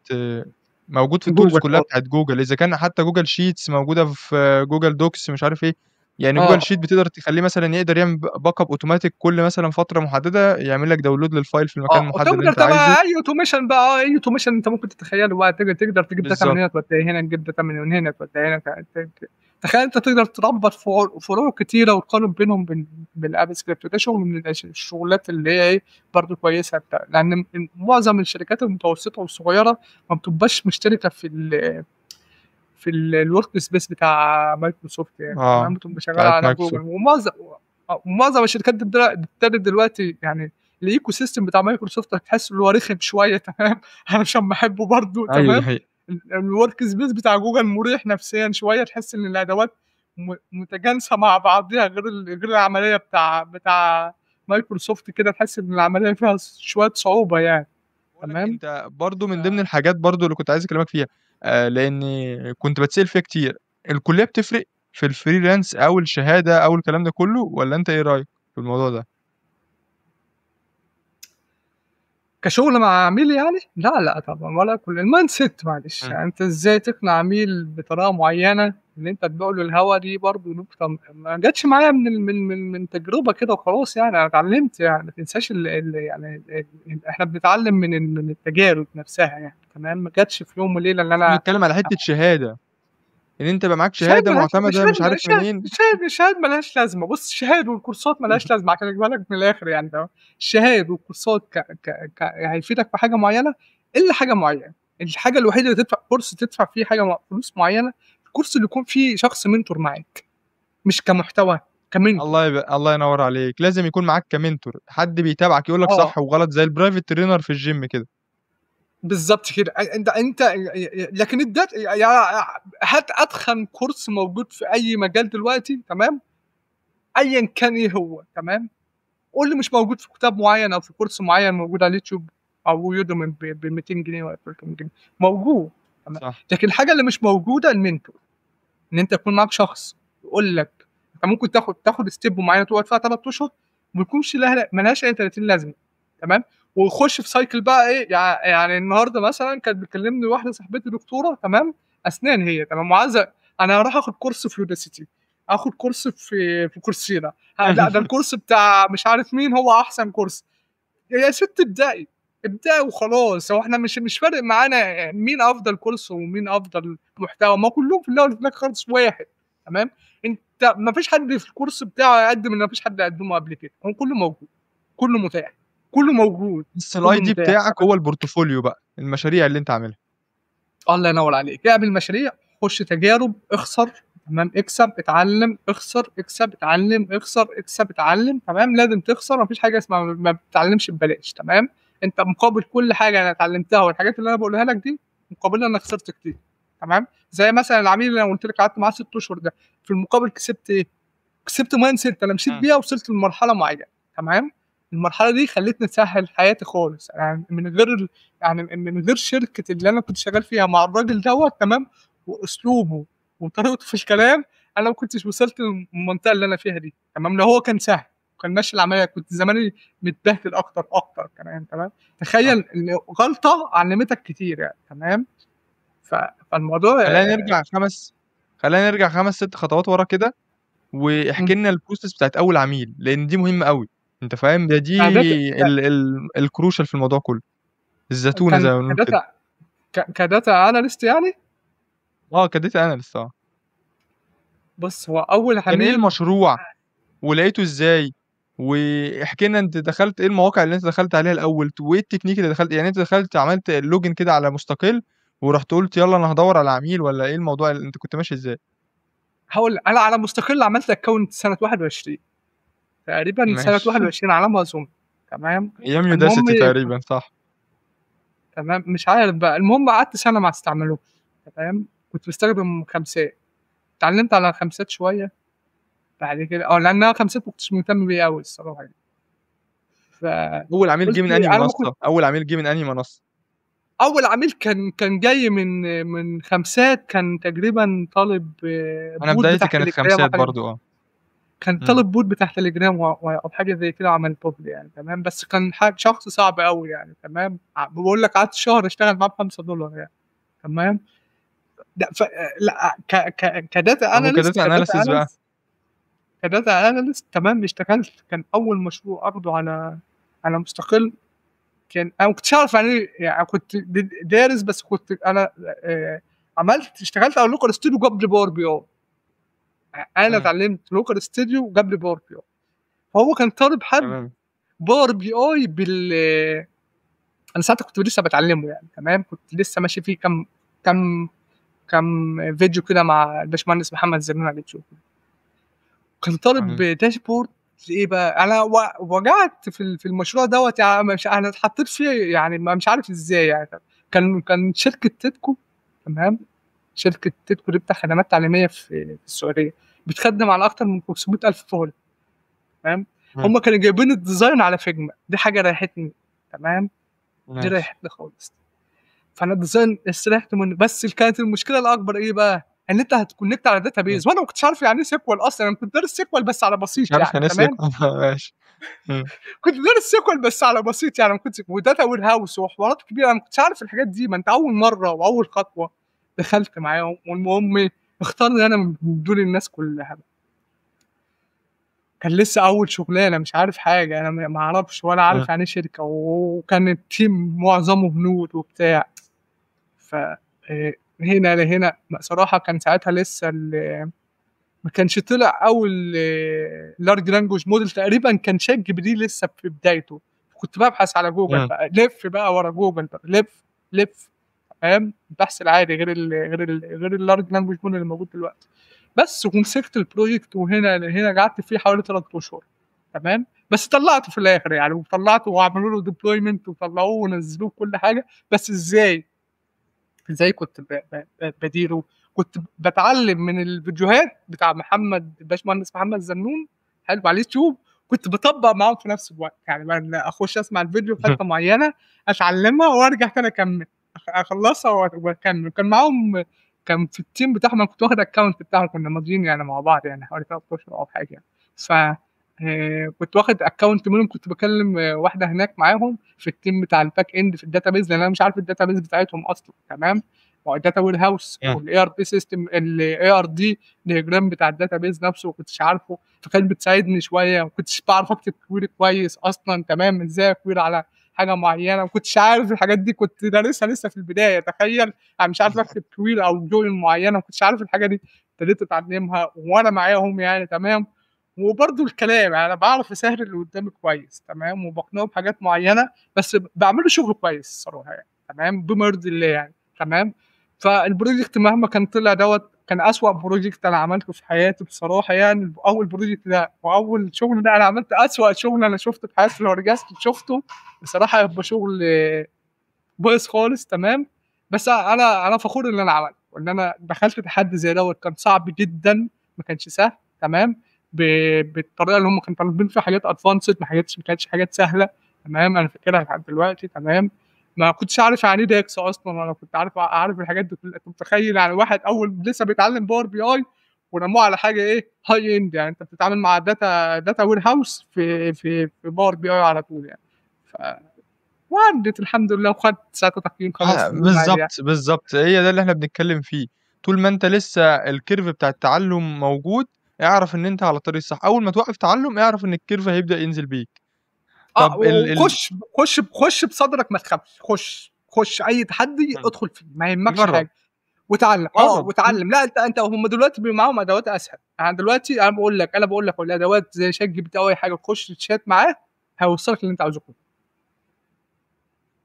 موجود في الtools جوجل كلّها آه. بتاعة جوجل، إذا كان حتى Google Sheets موجودة في Google Docs مش عارف إيه، يعني Google آه. Sheet بتقدر تخلّيه مثلًا يقدر يعمل backup automatic كل مثلًا فترة محددة، يعمل لك download للfile في المكان آه، المحدد اللي وتقدر أنت عايزه. طبعًا أي automation بقى آه، أي automation أنت ممكن تتخيله بقى، تقدر تجيب data من بالضبط. هنا توديها هنا، تجيب data من هنا توديها هنا، ت ت ت تخيل أنت تقدر تربط فروع كتيرة وتقارن بينهم بالApp Script، وده شغل من الشغلات اللي هي إيه، برضه كويسة بتاع، لأن معظم الشركات المتوسطة والصغيرة ما بتبقاش مشتركة في الwork space بتاع مايكروسوفت يعني، تمام، آه، بتبقى شغالة بتاعة على جوجل، مايكروسوفت. ومعظم الشركات دي ابتدت دلوقتي يعني الecosystem بتاع مايكروسوفت هتحس إن هو رخم شوية، تمام، علشان باحبه برضه، أيوه دي تمام، حقيقة. الwork space بتاع جوجل مُريح نفسيًا شوية، تحس إن الأدوات متجانسة مع بعضيها، غير العملية بتاع مايكروسوفت كده، تحس إن العملية فيها شوية صعوبة يعني، باقول لك تمام. أنت برضه ف من ضمن الحاجات برضه اللي كنت عايز أكلمك فيها، لإني كنت باتسأل فيها كتير، الكلية بتفرق في الfreelance أو الشهادة أو الكلام ده كلّه والّا أنت إيه رأيك في الموضوع ده؟ كشغل مع عميل يعني؟ لا، لأ طبعًا، ولا كل الmindset معلش، إمم. يعني أنت إزاي تقنع عميل بطريقة معيّنة إن أنت تبيع له الهوا، دي برضه نقطة ما جاتش معايا من ال من من من تجربة كده وخلاص يعني، أنا اتعلمت يعني، ما تنساش ال ال يعني ال ال إحنا بنتعلم من التجارب نفسها يعني، تمام، ما جاتش في يوم وليلة إن بس أنا أنا باتكلم على حتّة شهادة، إن أنت يبقى معاك الشهايد شهادة ما لهاش معتمدة الشهايد مش عارف الشهايد منين. الشهايد الشهايد ما لهاش لازمة، بُص الشهايد والكورسات ما لهاش لازمة عشان أجيبها لك من الآخر يعني، تمام، الشهايد والكورسات ك ك ك هيفيدك في حاجة معيّنة إلّا حاجة معيّنة، الحاجة الوحيدة اللي تدفع كورس تدفع فيه حاجة فلوس معيّنة، الكورس اللي يكون فيه شخص mentor معاك، مش كمحتوى، كmentor. الله ينور عليك، لازم يكون معاك كmentor حد بيتابعك يقول لك آه. صح وغلط زي الprivate trainer في الgym كده. بالضبط كده، أ أنت أنت لكن الدات يا يا هات أتخن كورس موجود في أي مجال دلوقتي، تمام، أيًا كان إيه هو، تمام، قُل لي مش موجود في كتاب معيّن أو في كورس معيّن موجود على اليوتيوب أو Udemy ب200 جنيه والّا ب300 جنيه، موجود، تمام، صح. لكن الحاجة اللي مش موجودة الmentor، إن أنت يكون معاك شخص يقول لك أنت ممكن تاخد step معيّنة تقعد فيها 3 أشهر وما يكونش لها ما لهاش أي 30 لازمة، تمام، ويخش في cycle بقى إيه، يعني النهارده مثلًا كانت بتكلمني واحدة صاحبتي دكتورة، تمام، أسنان هي، تمام، وعايزة أنا هاروح آخد كورس في Udacity، آخد كورس في Coursera، لأ ده الكورس بتاع مش عارف مين هو أحسن كورس. يا ست ابدئي، ابدئي وخلاص، هو إحنا مش فارق معانا مين أفضل كورس ومين أفضل محتوى، ما كلّهم في الأول وفي الآخر خالص واحد، تمام، أنت ما فيش حد في الكورس بتاعه هيقدم اللي ما فيش حد قدّمه قبل كده، هو كلّه موجود، كلّه متاح، كلّه موجود، بس كلّه الID متاح، بتاعك تمام. هو الportfolio بقى، المشاريع اللي أنت عاملها. الله ينور عليك، اعمل مشاريع، خش تجارب، اخسر، تمام، اكسب، اتعلم، اخسر، اكسب، اتعلم، اخسر، اكسب، اتعلم، تمام، لازم تخسر، ما فيش حاجة اسمها ما بتتعلمش ببلاش، تمام، أنت مقابل كل حاجة أنا اتعلمتها والحاجات اللي أنا باقولها لك دي، مقابلها أنا خسرت كتير، تمام، زي مثلًا العميل اللي أنا قُلت لك قعدت معاه 6 أشهر ده، في المقابل كسبت إيه؟ كسبت mindset أنا مشيت بيها وصلت لمرحلة معيّنة، تمام، المرحلة دي خلّتني أسهّل حياتي خالص، يعني من غير يعني من غير شركة اللي أنا كنت شغال فيها مع الراجل دوّة، تمام، وأسلوبه وطريقته في الكلام، أنا ما كنتش وصلت للمنطقة اللي أنا فيها دي، تمام، لو هو كان سهل وكان ماشي العملية كنت زماني متبهدل أكتر أكتر كمان، تمام، تخيل إن غلطة علمتك كتير يعني، تمام، فالموضوع خلّينا نرجع 5 خلّينا نرجع 5، 6 خطوات ورا كده، واحكِ لنا الprocess بتاعة أول عميل، لإن دي مهمة أوي، أنت فاهم؟ ده دي كdata ال ال الcrucial في الموضوع كلّه، الزتونة كان زي ما بنقول كده. كdata كdata analyst يعني؟ آه كdata analyst آه. بُص، هو أول كان إيه عميل المشروع، ولقيته إزاي، واحكِ لنا أنت دخلت إيه المواقع اللي أنت دخلت عليها الأول، وإيه التكنيك اللي دخلت يعني أنت دخلت عملت login كده على مستقل، ورُحت قُلت يالّا أنا هادوّر على عميل والّا إيه الموضوع أنت كنت ماشي إزاي؟ هاقول لك، أنا على مستقل عملت account سنة 21 تقريبًا سنة ماشي. 21 على ما أظن، تمام، أيام المهم Udacity تقريبًا صح. تمام، مش عارف بقى، المهم قعدت سنة ما استعملوش، تمام، كنت باستخدم خمسات، اتعلمت على خمسات شوية، بعد كده لأن أنا خمسات ما كنتش مهتم بيه أوي الصراحة يعني. أول عميل جه فقُلت من أنهي أنا ما كنت منصة؟ أول عميل جه من أنهي منصة؟ أول عميل كان جاي من خمسات، كان تقريبًا طالب أنا bot بدايتي بتاع كانت تليجرام أو خمسات حاجة، برضه آه. كان إمم. طالب bot بتاع تليجرام و و أو حاجة زي كده وعملته له يعني تمام، بس كان شخص صعب أوي يعني تمام، باقول لك قعدت شهر أشتغل معاه ب$5 يعني تمام، لأ ف لأ ك ك كdata طب analyst وكdata كdata analysis بقى؟ analyst كdata analyst تمام، اشتغلت كان أول مشروع آخده على مستقل، كان أنا ما كنتش أعرف يعني إيه، يعني كنت دارس، بس كنت أنا عملت اشتغلت على Looker Studio قبل Power BI. أنا إمم. اتعلمت Looker Studio قبل Power BI. فهو كان طالب حد Power BI بال أنا ساعتها كنت لسه باتعلمه يعني تمام، كنت لسه ماشي فيه كام فيديو كده مع الباشمهندس محمد زميل على اليوتيوب. كان طالب dashboard لإيه بقى؟ أنا وجعت في المشروع دوّة يعني مش أنا اتحطيت فيه يعني مش عارف إزاي يعني. كان شركة تيدكو تمام، شركة تيدكو دي بتاع خدمات تعليمية في السعودية، بتخدم على أكتر من 500,000 طالب تمام، هم كانوا جايبين ال design على Figma، دي حاجة ريحتني تمام، دي ريحتني خالص. فأنا ال design استريحت منه، بس كانت المشكلة الأكبر إيه بقى؟ إن أنت هت connect على database، وأنا ما كنتش عارف يعني إيه SQL أصلًا، أنا كنت دارس SQL بس على بسيط مش عارف يعني يعني إيه تمام؟ SQL ماشي. كنت دارس SQL بس على بسيط يعني، ما كنتش و data warehouse وحوارات كبيرة، أنا ما كنتش عارف الحاجات دي، ما أنت أول مرة وأول خطوة دخلت معاهم، والمهم اختارني أنا من دون الناس كلها. كان لسه أول شغلانة، مش عارف حاجة، أنا ما أعرفش ولا عارف يعني إيه شركة، وكان ال team معظمه هنود وبتاع. ف هنا لهنا صراحة كان ساعتها لسه ما كانش طلع أول large language model تقريبًا، كان ChatGPT لسه في بدايته. كنت ببحث على جوجل بقى، لِف بقى ورا جوجل بقى، لِف، لِف، فاهم؟ البحث العادي غير الlarge language model اللي موجود دلوقتي. بس ومسكت الproject وهنا لهنا قعدت فيه حوالي 3 أشهر تمام، بس طلعته في الآخر يعني، وطلعته وعملوا له deployment وطلعوه ونزلوه وكل حاجة، بس إزاي؟ إزاي كنت ب ب ب باديره؟ كنت باتعلم من الفيديوهات بتاع الباشمهندس محمد زنون حلو على اليوتيوب، كنت باطبّق معاهم في نفس الوقت، يعني أخش أسمع الفيديو في حتة معينة أتعلمها وأرجع تاني أكمل، أخلصها وأكمل. كان معاهم، كان في الteam بتاعهم، أنا كنت واخد account بتاعهم، كنا ماضيين يعني مع بعض يعني حوالي 3 أشهر أو حاجة يعني. ف كنت واخد account منهم، كنت باكلم واحدة هناك معاهم في الteam بتاع الback end في الdatabase، لأن أنا مش عارف الdatabase بتاعتهم أصلًا تمام، ما هو الdata warehouse والERP system الERD diagram بتاع الdatabase نفسه ما كنتش عارفه، فكانت بتساعدني شوية، ما كنتش باعرف أكتب query كويس أصلًا تمام، إزاي أquery على حاجة معينة، ما كنتش عارف الحاجات دي، كنت دارسها لسه في البداية، تخيل! أنا مش عارف أكتب query أو join معينة، ما كنتش عارف الحاجة دي، ابتديت أتعلمها وأنا معاهم يعني تمام. وبرضه الكلام يعني أنا باعرف أسهل اللي قدامي كويس تمام، وباقنعه بحاجات معينة، بس باعمل له شغل كويس الصراحة يعني تمام، بما يرضي الله يعني تمام. فالproject مهما كان طلع دوّة كان أسوأ project أنا عملته في حياتي بصراحة يعني، أول project ده وأول شغل ده أنا عملت أسوأ شغل أنا شُفته في حياتي، لو رجعت شُفته بصراحة هيبقى شغل بايظ خالص تمام، بس أنا فخور إن أنا عملته، وإن أنا دخلت تحدي زي دوّة كان صعب جدًا، ما كانش سهل تمام، بالطريقة اللي هم كانوا طالبين فيها حاجات advanced، ما كانتش حاجات سهلة تمام، أنا فاكرها لحد دلوقتي تمام، ما كنتش أعرف يعني إيه DAX أصلًا، ولا كنت عارف الحاجات دي كلها، أنت متخيل يعني واحد أول لسه بيتعلم Power BI ورموه على حاجة إيه high end، يعني أنت بتتعامل مع data warehouse في Power BI على طول يعني. وعدِّت الحمد لله، وخدت ساعتها تقييم 5 نجوم عادي يعني. بالضبط، بالضبط، هي ده اللي إحنا بنتكلم فيه، طول ما أنت لسه الcurve بتاع التعلُّم موجود، اعرف إن أنت على الطريق الصح، أول ما توقّف تعلُّم اعرف إن الcurve هيبدأ ينزل بيك. طب ال ال وخُش خُش خُش بصدرك ما تخافش، خُش، خُش أي تحدي ادخل فيه، ما يهمكش جرّب. حاجة، واتعلم، جرّب. واتعلم. لأ أنت هم دلوقتي بيبقى معاهم أدوات أسهل، يعني دلوقتي أنا باقول لك الأدوات زي ChatGPT أو أي حاجة تخش تchat معاه هيوصّلك للي أنت عاوزه كله.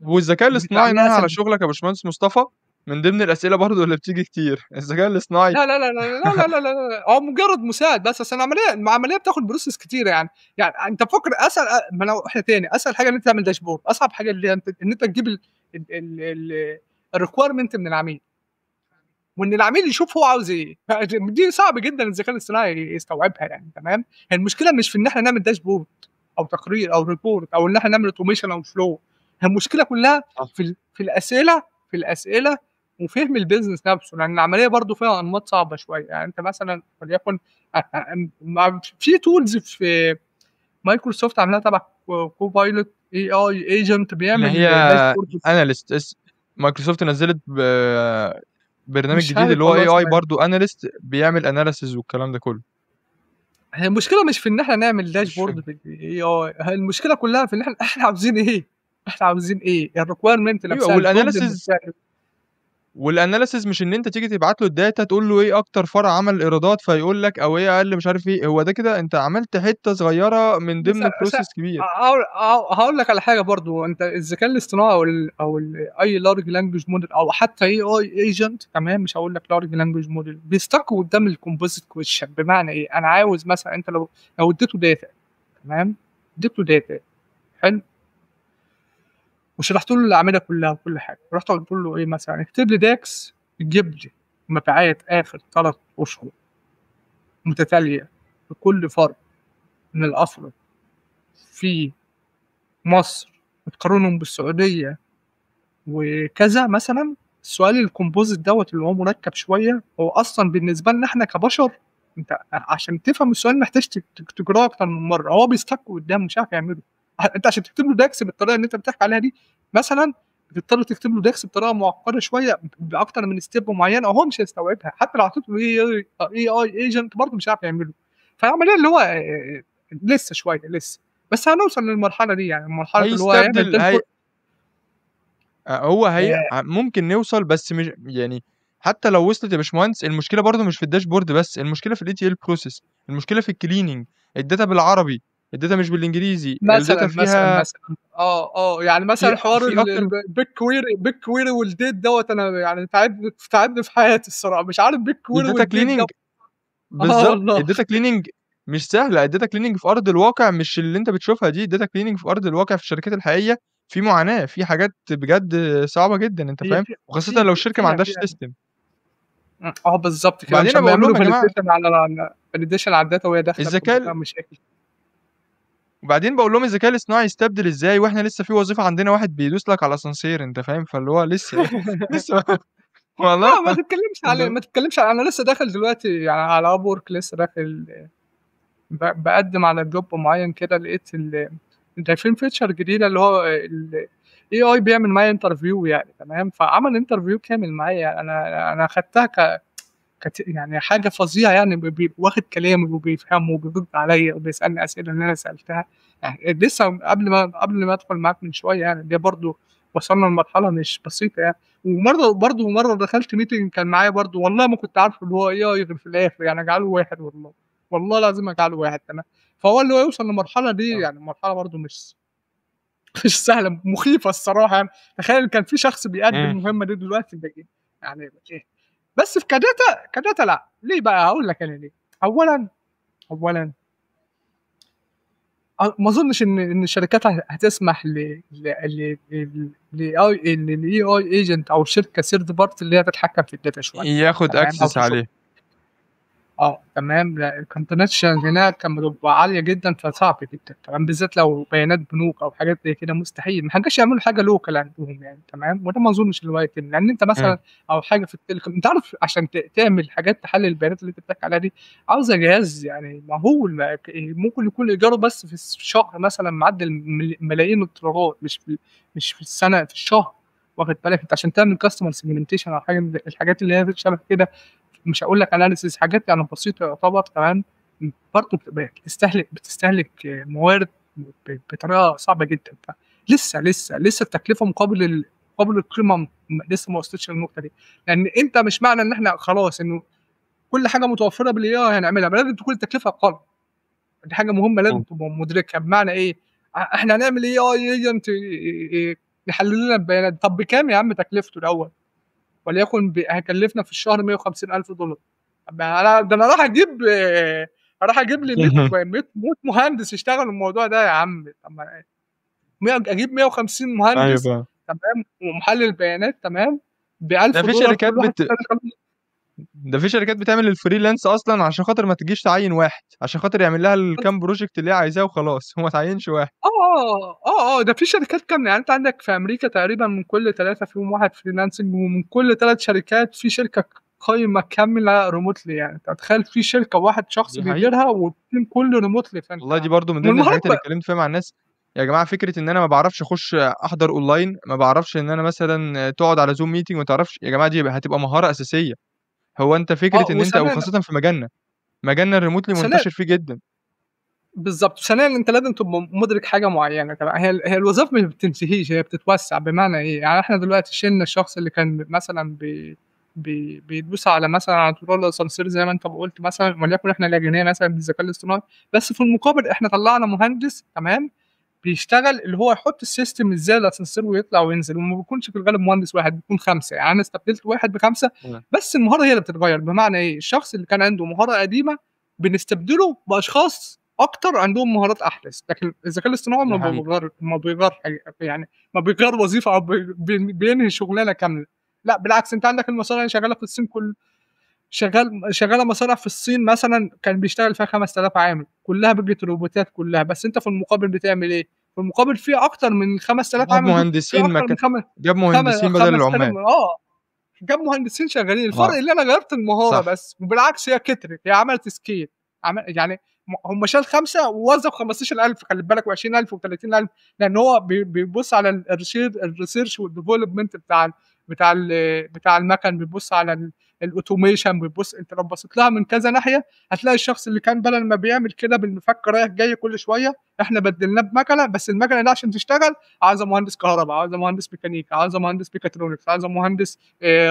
والذكاء الاصطناعي بتعملها نهى على أسهل. شغلك يا باشمهندس مصطفى؟ من ضمن الأسئلة برضه اللي بتيجي كتير، الذكاء الاصطناعي لا، لا، لا، لا، لا، لا، لا، لا، لا، هو مجرد مساعد بس، أصل العملية بتاخد process كتيرة يعني، يعني أنت فكر أسهل ما لو إحنا تاني أسهل حاجة إن أنت تعمل dashboard، أصعب حاجة اللي أنت إن أنت تجيب الrequirement من العميل، وإن العميل يشوف هو عاوز إيه، دي صعب جدًا الذكاء الاصطناعي يستوعبها يعني تمام، المشكلة مش في إن إحنا نعمل dashboard، او تقرير او report او ان احنا نعمل automation او flow. المشكلة كلها صح. في الاسئله، في الاسئلة وفهم ال business نفسه، لان العملية برضو فيها انماط صعبة شوية. يعني انت مثلا وليكن في tools في مايكروسوفت عاملاها تبع Copilot AI agent اللي بيعمل هي dashboard. analyst، مايكروسوفت نزلت برنامج مش جديد عارف اللي هو والله AI اسمه ايه. برضه analyst، بيعمل analysis والكلام ده كله. هي المشكلة مش في ان احنا نعمل مش dashboard فاهم. بال AI، المشكلة كلها في ان احنا عاوزين ايه، احنا عاوزين ايه، ال requirement ايوه نفسها، ال problem وال analysis، نفسها. وال analysis مش ان انت تيجي تبعت له ال data تقول له ايه اكتر فرع عمل ايرادات فيقول لك، او ايه اقل مش عارف ايه، هو ده كده انت عملت حتة صغيرة من بس ضمن بس process كبير. هقول لك على حاجة برضو، انت الذكاء الاصطناعي او اي large language model او حتى AI agent، تمام، مش هقول لك large language model، بي stuck قدام ال composite question. بمعنى ايه؟ انا عاوز مثلا انت لو اديته data، تمام، اديته data حلو وشرحت له الاعمدة كلها وكل حاجة، رحت قلت له ايه مثلا، اكتب لي DAX جيب لي مبيعات اخر 3 اشهر متتالية لكل فرد من الافرع في مصر وتقارنهم بالسعودية وكذا مثلا. السؤال ال composite دوت اللي هو مركب شوية، هو اصلا بالنسبة لنا احنا كبشر، انت عشان تفهم السؤال محتاج تقراه اكتر من مرة، هو بي stuck قدام مش عارف يعمله. انت عشان تكتب له DAX بالطريقة اللي انت بتحكي عليها دي مثلا، بتضطر تكتب له DAX بطريقة معقدة شوية باكتر من step معينة، وهو مش هيستوعبها. حتى لو حطيت له AI agent برضه مش عارف يعمله. فالعملية اللي هو لسه شوية لسه، بس هنوصل للمرحلة دي، يعني مرحلة اللي هو هيعمل هيستبدل هي dashboard. هو هي ممكن نوصل، بس مش يعني حتى لو وصلت يا باشمهندس، المشكلة برضه مش في ال dashboard بس، المشكلة في ال ETL process، المشكلة في ال cleaning، ال data بالعربي، ال data مش بالانجليزي، مثلا ال data مثلا فيها مثلا يعني مثلا في حوار في اكتر ال BigQuery، BigQuery وال date دوت، انا يعني تعبني في حياتي الصراحة، مش عارف BigQuery ال data وال date cleaning دوت. بالظبط، والله ال data cleaning مش سهلة. ال data cleaning في ارض الواقع مش اللي انت بتشوفها دي. ال data cleaning في ارض الواقع في الشركات الحقيقية في معاناة، في حاجات بجد صعبة جدا، انت هي فاهم، في وخاصة في لو الشركة ما فيها عندهاش فيها system. بالظبط كده، وبعدين مش انا لما بقول يعملوا لهم يا جماعة validation على validation على ال data وهي داخله بتبقى الذكاء فيها مشاكل. وبعدين بقول لهم الذكاء الاصطناعي يستبدل ازاي واحنا لسه في وظيفة عندنا واحد بيدوس لك على الاسانسير، انت فاهم، فاللي هو لسه لسه والله لا ما تتكلمش عليه، انت ما تتكلمش عليه. انا لسه داخل دلوقتي يعني على Upwork، لسه داخل بقدم على job معين كده، لقيت ضايفين feature جديدة اللي هو ال AI بيعمل معايا interview يعني، تمام، فعمل interview كامل معايا يعني، انا خدتها يعني حاجة فظيعة يعني، واخد كلامي وبيفهمه وبيرد عليا وبيسالني اسئلة اللي انا سالتها يعني لسه قبل ما ادخل معاك من شوية يعني. دي برضو وصلنا لمرحلة مش بسيطة يعني. ومرة برضو مرة دخلت meeting كان معايا برضو، والله ما كنت عارف اللي هو AI غير في الاخر يعني، اجعله واحد، والله والله العظيم اجعله واحد، تمام. فهو اللي هو يوصل للمرحلة دي يعني مرحلة برضو مش سهلة، مخيفة الصراحة يعني. تخيل كان في شخص بيأدي المهمة دي دلوقتي بقى يعني إيه. بس في ك data لا، ليه بقى؟ هقول لك انا ليه. اولا ما اظنش ان الشركات هتسمح ل ل ل ل AI لل AI agent او شركة third party اللي هي تتحكم في ال data شوية، ياخد تمام، او access تشوف. عليه. تمام. لا، ال contamination هناك كان بتبقى عالية جدا، فصعب جدا، تمام، بالذات لو بيانات بنوك او حاجات زي كده، مستحيل ما حدش يعملوا حاجة local عندهم يعني، تمام. وده ما اظنش اللي هو يتم، لان انت مثلا او حاجة في ال telecom، انت عارف عشان تعمل حاجات تحلل البيانات اللي انت بتحكي عليها دي عاوزه جهاز يعني مهول، ممكن يكون ايجارة بس في الشهر مثلا معدي ملايين الدولارات، مش في السنة، في الشهر، واخد بالك؟ انت عشان تعمل customer segmentation او حاجة من الحاجات اللي هي شبه كده، مش هقول لك analysis، حاجات يعني بسيطة يعتبر، تمام، برضه بتستهلك موارد بطريقة صعبة جدا. فلسه لسه لسه التكلفة مقابل القيمة لسه ما وصلتش للنقطة دي، لان انت مش معنى ان احنا خلاص انه كل حاجة متوفرة بال AI هنعملها، لازم تكون التكلفة اقل. دي حاجة مهمة لازم تبقى مدركها. بمعنى ايه؟ احنا هنعمل AI agent يحلل لنا البيانات، طب بكام يا عم تكلفته الاول؟ وليكن هيكلفنا في الشهر $150,000. طب ده انا راح اجيب لي 100 مهندس يشتغلوا الموضوع ده يا عم. طب ما اجيب 150 مهندس، تمام، ومحلل بيانات، تمام، ب ده ألف في دولار شركات كل واحد يشتغل. ده في شركات بتعمل ال freelance اصلا عشان خاطر ما تجيش تعين واحد، عشان خاطر يعمل لها الكام project اللي هي عايزاه وخلاص، هو ما تعينش واحد. ده في شركات كاملة، يعني انت عندك في امريكا تقريبا من كل 3 فيهم واحد freelancing، ومن كل 3 شركات في شركة قايمة كاملة remotely. يعني انت تخيل في شركة واحد شخص دي حقيقة. بيديرها وال team كله remotely. فانت والله دي برضو من ضمن والمهارات الحاجات اللي بقى اتكلمت فيها مع الناس، يا جماعة فكرة ان انا ما بعرفش اخش احضر اونلاين، ما بعرفش ان انا مثلا تقعد على Zoom meeting ما تعرفش، يا جماعة دي هتبقى مهارة اساسية. هو انت فكرة ان انت، وثانيا وخاصة في مجالنا ال remotely ثانيا منتشر فيه جدا. بالظبط. ثانيا انت لازم تبقى مدرك حاجة معينة. طبعا هي الوظائف ما بتنتهيش، هي بتتوسع. بمعنى ايه؟ يعني احنا دلوقتي شلنا الشخص اللي كان مثلا بيدوس على مثلا على طول الاسانسير زي ما انت قلت مثلا، وليكن احنا لجيناه مثلا بالذكاء الاصطناعي، بس في المقابل احنا طلعنا مهندس، تمام، بيشتغل اللي هو يحط ال system ازاي الاسانسير ويطلع وينزل، وما بيكونش في الغالب مهندس واحد، بيكون 5. يعني انا استبدلت واحد ب5، بس المهارة هي اللي بتتغير. بمعنى ايه؟ الشخص اللي كان عنده مهارة قديمة بنستبدله باشخاص اكتر عندهم مهارات احدث. لكن الذكاء الاصطناعي دي حقيقة. ما بيغير حاجة، يعني ما بيغير وظيفة او بينهي شغلانة كاملة. لا بالعكس، انت عندك المصانع اللي شغالة في الصين، كل شغالة مصانع في الصين مثلا كان بيشتغل فيها 5000 عامل، كلها بقت روبوتات كلها. بس انت في المقابل بتعمل ايه؟ في المقابل في اكتر من 5000 جاب عامل دول، في مهندسين اكتر من مكان، جاب مهندسين بدل 5000 العمال. جاب مهندسين شغالين. الفرق اللي انا غيرت المهارة بس، وبالعكس هي كترت، هي عملت scale، يعني هم شال 5 ووظف 15000، خلي بالك، و20000 و30000، لان هو بيبص على ال research وال development بتاع المكن، بيبص على ال automation، بيبص. انت لو بصيت لها من كذا ناحية هتلاقي الشخص اللي كان بدل ما بيعمل كده بالمفك رايح جاي كل شوية، احنا بدلناه بمكنه، بس المكنه دي عشان تشتغل عاوزه مهندس كهرباء، عاوزه مهندس ميكانيكا، عاوزه مهندس ميكاترونكس، عاوزه مهندس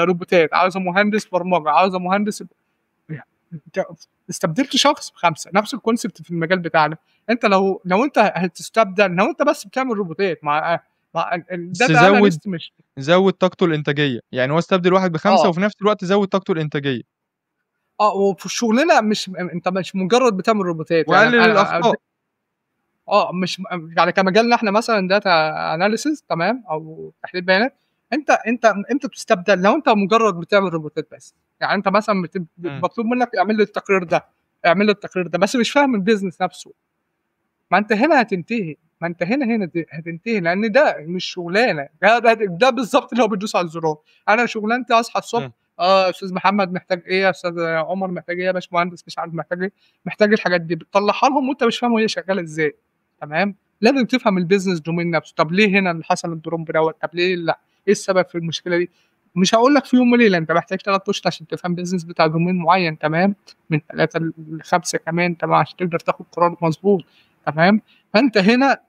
روبوتات، عاوزه مهندس برمجة، عاوزه مهندس. انت استبدلت شخص ب5. نفس ال concept في المجال بتاعنا. انت لو انت هتستبدل، لو انت بس بتعمل روبوتات مع بس ال data analyst مش زود طاقته الانتاجية. يعني هو استبدل واحد ب5 وفي نفس الوقت زود طاقته الانتاجية. وفي الشغلانة مش انت مش مجرد بتعمل روبوتات، يعني وقلل الاخطاء. مش يعني كمجالنا احنا مثلا data analysis، تمام، او تحليل بيانات، انت امتى بتستبدل؟ لو انت مجرد بتعمل روبوتات بس. يعني انت مثلا مطلوب منك اعمل لي التقرير ده، اعمل لي التقرير ده، بس مش فاهم ال business نفسه. ما انت هنا هتنتهي، ما انت هنا هتنتهي، لان ده مش شغلانة. ده بالظبط اللي هو بيدوس على الزرار. انا شغلانتي اصحى الصبح، استاذ محمد محتاج ايه، يا استاذ عمر محتاج ايه، يا باشمهندس مش عارف محتاج ايه، محتاج الحاجات دي، بتطلعها لهم وانت مش فاهم هي شغالة ازاي. تمام، لازم تفهم ال business domain نفسه. طب ليه هنا اللي حصل ال drop دوت؟ طب ليه لا؟ ايه السبب في المشكلة دي؟ مش هقول لك في يوم وليلة، انت محتاج 3 اشهر عشان تفهم business بتاع domain معين، تمام، من 3 ل5 كمان، تمام، عشان تقدر تاخد قرار مظبوط. تمام، فانت هنا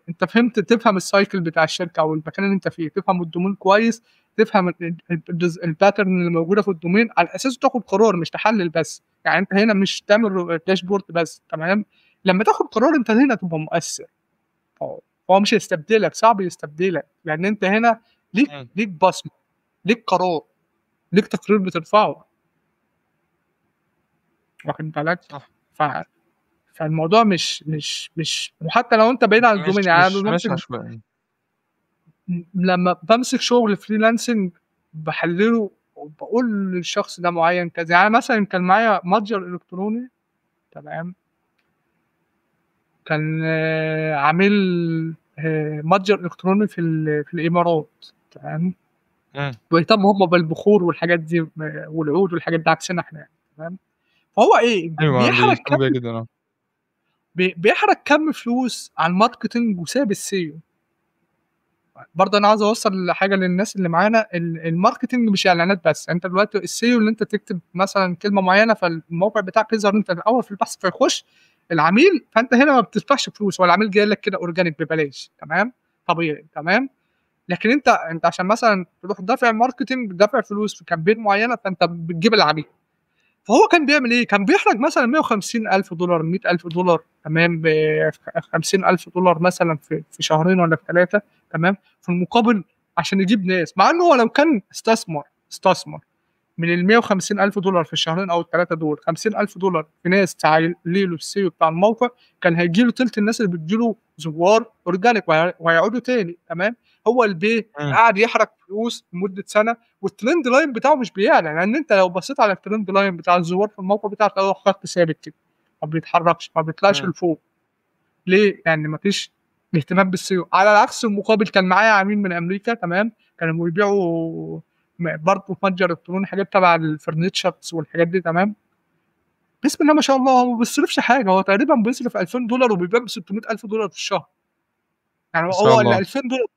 انت فهمت، تفهم ال cycle بتاع الشركة او المكان اللي انت فيه، تفهم ال domain كويس، تفهم ال pattern اللي موجودة في ال domain، على اساسه تاخد قرار، مش تحلل بس. يعني انت هنا مش تعمل dashboard بس. تمام، لما تاخد قرار انت هنا تبقى مؤثر. هو مش هيستبدلك، صعب يستبدلك، لان انت هنا ليك بصمة، ليك قرار، ليك تقرير بترفعه، واخد بالك؟ صح. فالموضوع مش مش مش وحتى لو انت بعيد عن ال domain، يعني انا مش عشوائي. لما بمسك شغل freelancing بحلله وبقول للشخص ده معين كذا. يعني مثلا كان معايا متجر الكتروني، تمام، كان عامل متجر الكتروني في الامارات، تمام، ويهتموا هم بالبخور والحاجات دي والعود والحاجات دي عكسنا احنا يعني، تمام. فهو ايه؟ ايوه، بيحرق جدا، بيحرق كم فلوس على ال marketing وساب ال SEO. برضه انا عاوز اوصل حاجة للناس اللي معانا، ال marketing مش اعلانات بس. انت دلوقتي ال SEO اللي انت تكتب مثلا كلمة معينة فالموقع بتاعك يظهر انت الاول في البحث فيخش العميل، فانت هنا ما بتدفعش فلوس، ولا العميل جاي لك كده organic ببلاش، تمام، طبيعي، تمام. لكن انت عشان مثلا تروح دافع marketing، دافع فلوس في campaign معينة، فانت بتجيب العميل. فهو كان بيعمل ايه؟ كان بيحرق مثلا $150,000، $100,000، تمام، ب $50,000 مثلا في شهرين ولا في 3، تمام، في المقابل عشان يجيب ناس. مع انه هو لو كان استثمر من ال $150,000 في الشهرين أو ال3 دول، $50,000 في ناس تعلي له الSEO بتاع الموقع، كان هييجي له تِلت الناس اللي بتيجي له زوار organic وهيقعدوا تاني، تمام. هو البيه قعد يحرق فلوس لمدة سنة، والtrend line بتاعه مش بيعلى، لأن أنت لو بصيت على الtrend line بتاع الزوار في الموقع بتاعه هتلاقيه خط ثابت كده، ما بيتحركش، ما بيطلعش لفوق. ليه؟ لأن ما فيش اهتمام بالSEO. على العكس المقابل كان معايا عميل من أمريكا، تمام، كانوا بيبيعوا برضه في متجر إلكتروني حاجات تبع الfurnitures والحاجات دي، تمام. بسم الله ما شاء الله هو ما بيصرفش حاجة، هو تقريبًا بيصرف $2000 وبيبيع ب$600,000 في الشهر. يعني ما شاء هو الله. ال2000$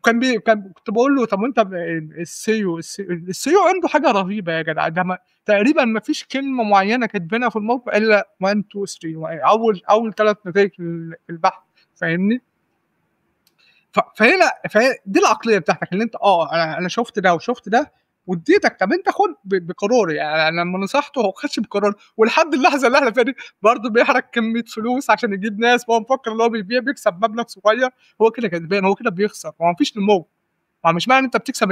كان بي كان كنت باقول له طب وأنت الSEO الSEO عنده حاجة رهيبة يا جدع، ده ما تقريبًا ما فيش كلمة معينة كاتبينها في الموقع إلا 1 2 3 أول 3 نتايج في البحث، فاهمني؟ فهنا دي العقلية بتاعتك اللي أنت أنا شُفت ده وشُفت ده واديتك، طب أنت خُد بقرار، يعني أنا لمّا نصحته هو ما خدش بقرار، ولحد اللحظة اللي إحنا فيها دي برضه بيحرق كمية فلوس عشان يجيب ناس، وهو مفكر إن هو بيبيع بيكسب مبلغ صغير، هو كده كسبان، هو كده بيخسر، هو ما فيش نمو. ما هو مش معنى إن أنت بتكسب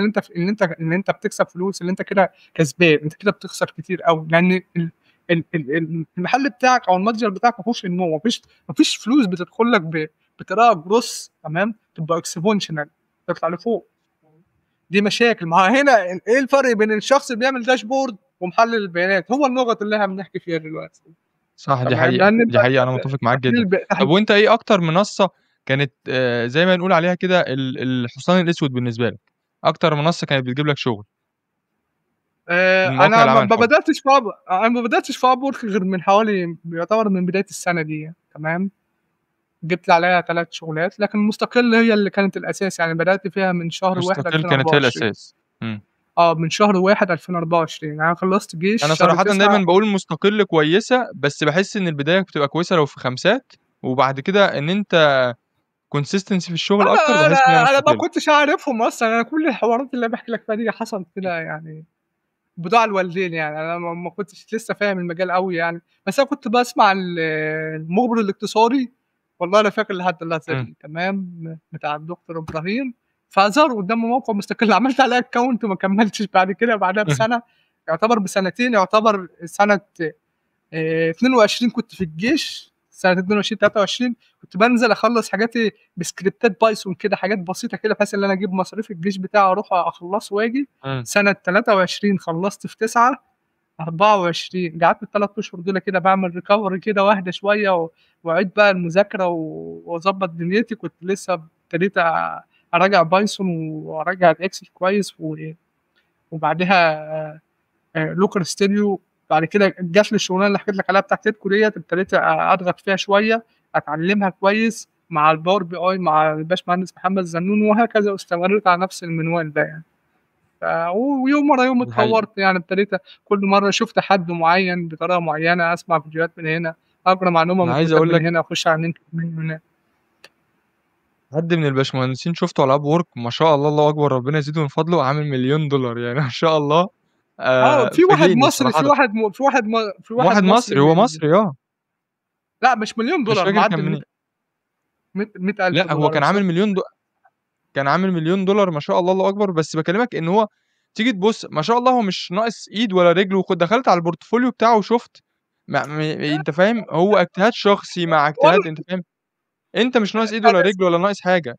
إن أنت بتكسب فلوس إن أنت كده كسبان، أنت كده بتخسر كتير أوي، لأن ال ال ال المحل بتاعك أو المتجر بتاعك ما فيهوش نمو، ما فيش فلوس بتدخل لك بطريقة gross، تمام، تبقى exponential تطلع لفوق. دي مشاكل. ما هو هنا إيه الفرق بين الشخص اللي بيعمل dashboard ومحلل البيانات؟ هو النقط اللي إحنا بنحكي فيها دلوقتي. صح، تمام؟ لأن أنت دي حقيقة، أنا متفق معاك تحليل جدًا. طب وأنت إيه أكتر منصة كانت زي ما نقول عليها كده الحصان الأسود بالنسبة لك؟ أكتر منصة كانت بتجيب لك شغل؟ من مواقع أنا العمل ما الحر. بدأتش في Up، أنا ما بدأتش في Upwork غير من حوالي يعتبر من بداية السنة دي، تمام؟ جبت عليها 3 شغلات، لكن مستقل هي اللي كانت الأساس، يعني بدأت فيها من شهر 1 مستقل ألفين كانت هي وأربعة وعشرين. الأساس. من شهر 1 2024، يعني أنا خلصت جيش أنا شهر صراحةً 9. دايمًا باقول مستقل كويسة، بس باحس إن البداية بتبقى كويسة لو في خمسات، وبعد كده إن أنت consistency في الشغل أكتر، باحس إن هي أنا ما مستقل. كنتش أعرفهم أصلًا، أنا كل الحوارات اللي أنا باحكي لك فيها دي حصلت كده يعني بدعاء الوالدين، يعني أنا ما كنتش لسه فاهم المجال أوي يعني، بس أنا كنت بسمع المخبر الاقتصادي، والله أنا فاكر لحد اللحظة دي، تمام، بتاع الدكتور إبراهيم، فظهر قدامي موقع مستقل، عملت عليه account وما كملتش بعد كده، بعدها بسنة، يعتبر بسنتين، يعتبر سنة، 22 كنت في الجيش، سنة 22، 23 كنت بنزل أخلص حاجاتي بسكريبتات بايثون كده، حاجات بسيطة كده، بحيث إن أنا أجيب مصاريف الجيش بتاعي أروح أخلصه وأجي. سنة 23 خلصت في 9، 24 قعدت التلات أشهر دول كده بعمل ريكفري كده واهدى شوية وأعيد بقى المذاكرة وأظبط دنيتي. كنت لسه ابتديت أراجع بايثون وأراجع الإكسل كويس، وبعدها، لوكر ستوديو. بعد كده جات لي الشغلانة اللي حكيت لك عليها بتاعت تيتكو ديت، ابتديت اضغط فيها شوية، اتعلمها كويس مع الباور بي اي مع الباشمهندس محمد زنون وهكذا، واستمريت على نفس المنوال ده يعني. ويوم ورا يوم دي حقيقة. اتطورت يعني، ابتديت كل مرة شفت حد معين بطريقة معينة، اسمع فيديوهات من هنا، اقرا معلومة أنا من عايز كتب أقول من لك هنا، اخش على لينكد من هنا. حد من الباشمهندسين شفته على اب وورك ما شاء الله، الله اكبر، ربنا يزيده من فضله، عامل مليون دولار يعني ما شاء الله. في واحد فاجئني مصري، صراحة. في واحد واحد مصري مصري، هو من مصري، لا مش مليون مش دولار، فاكر معدي كان منين. 100,000 لا، هو دولار كان عامل بس. مليون كان عامل مليون دولار ما شاء الله، الله أكبر. بس بكلمك إن هو تيجي تبص ما شاء الله هو مش ناقص إيد ولا رجل، وخد دخلت على البورتفوليو بتاعه وشفت أنت فاهم، هو اجتهاد شخصي مع اجتهاد، أنت فاهم، أنت مش ناقص إيد ولا رجل ولا ناقص حاجة.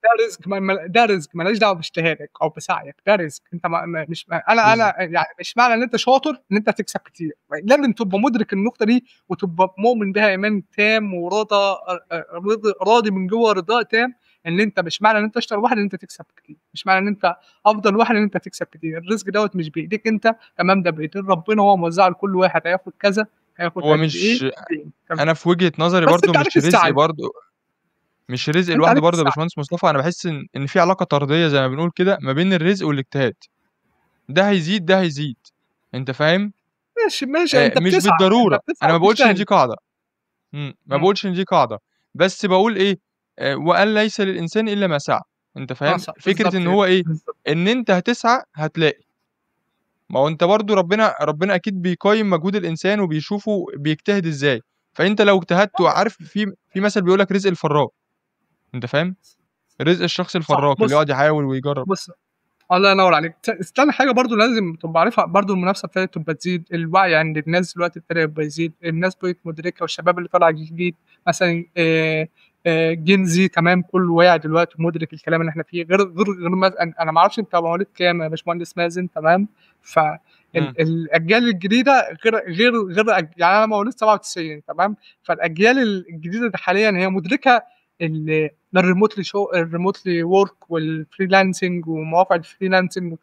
ده رزق، ما، ما، ده رزق، ماليش دعوة باجتهادك أو بسعيك، ده رزق. أنت ما، ما، مش، ما، أنا، أنا يعني مش معنى إن أنت شاطر إن أنت هتكسب كتير، لازم تبقى مدرك النقطة دي وتبقى مؤمن بها إيمان تام ورضا، راضي من جوه رضا تام، إن أنت مش معنى إن أنت أشطر واحد إن أنت تكسب كتير، مش معنى إن أنت أفضل واحد إن أنت تكسب كتير. الرزق دوت مش بإيديك أنت، تمام، ده بإيدين ربنا، هو موزعه لكل واحد، هياخد كذا، هياخد هو قد مش إيه، فين؟ تمام. أنا في وجهة نظري بس برضو أنت عليك مش رزق السعي. برضو، مش رزق أنت لوحده عليك برضه يا السعي. باشمهندس مصطفى. أنا بحس إن في علاقة طردية زي ما بنقول كده ما بين الرزق والاجتهاد، ده هيزيد ده هيزيد، أنت فاهم؟ ماشي، ماشي، أنت مش بتسعى، بالضرورة. أنت بتسعى أنا ما بقولش إن دي وبتجتهد. قاعدة. ما بقولش إن دي قاعدة، بس بقول إيه، وقال ليس للإنسان إلا ما سعى، أنت فاهم؟ صح، فكرة بالظبط إن كده. هو إيه؟ بالظبط. إن أنت هتسعى هتلاقي. ما هو أنت برضه ربنا أكيد بيقيم مجهود الإنسان وبيشوفه بيجتهد إزاي. فأنت لو اجتهدت وعارف في مثل بيقول لك رزق الفراق، أنت فاهم؟ رزق الشخص صح، الفراق اللي بص، يقعد يحاول ويجرب. بص، الله ينور عليك. تاني حاجة برضه لازم تبقى عارفها برضه، المنافسة ابتدت تبقى تزيد، الوعي عند الناس دلوقتي ابتدى يبقى يزيد، الناس بقت مدركة، والشباب اللي طالع جديد مثلًا Gen Z تمام، كله واعي دلوقتي ومدرك الكلام اللي إحنا فيه، غير مثلًا أنا ما أعرفش أنت مواليد كام يا باشمهندس مازن تمام، ف إمم. الأجيال الجديدة غير غير غير يعني أنا مواليد 97 تمام، فالأجيال الجديدة دي حاليًا هي مدركة ال الremotely show الremotely work والfreelancing ومواقع الfreelancing،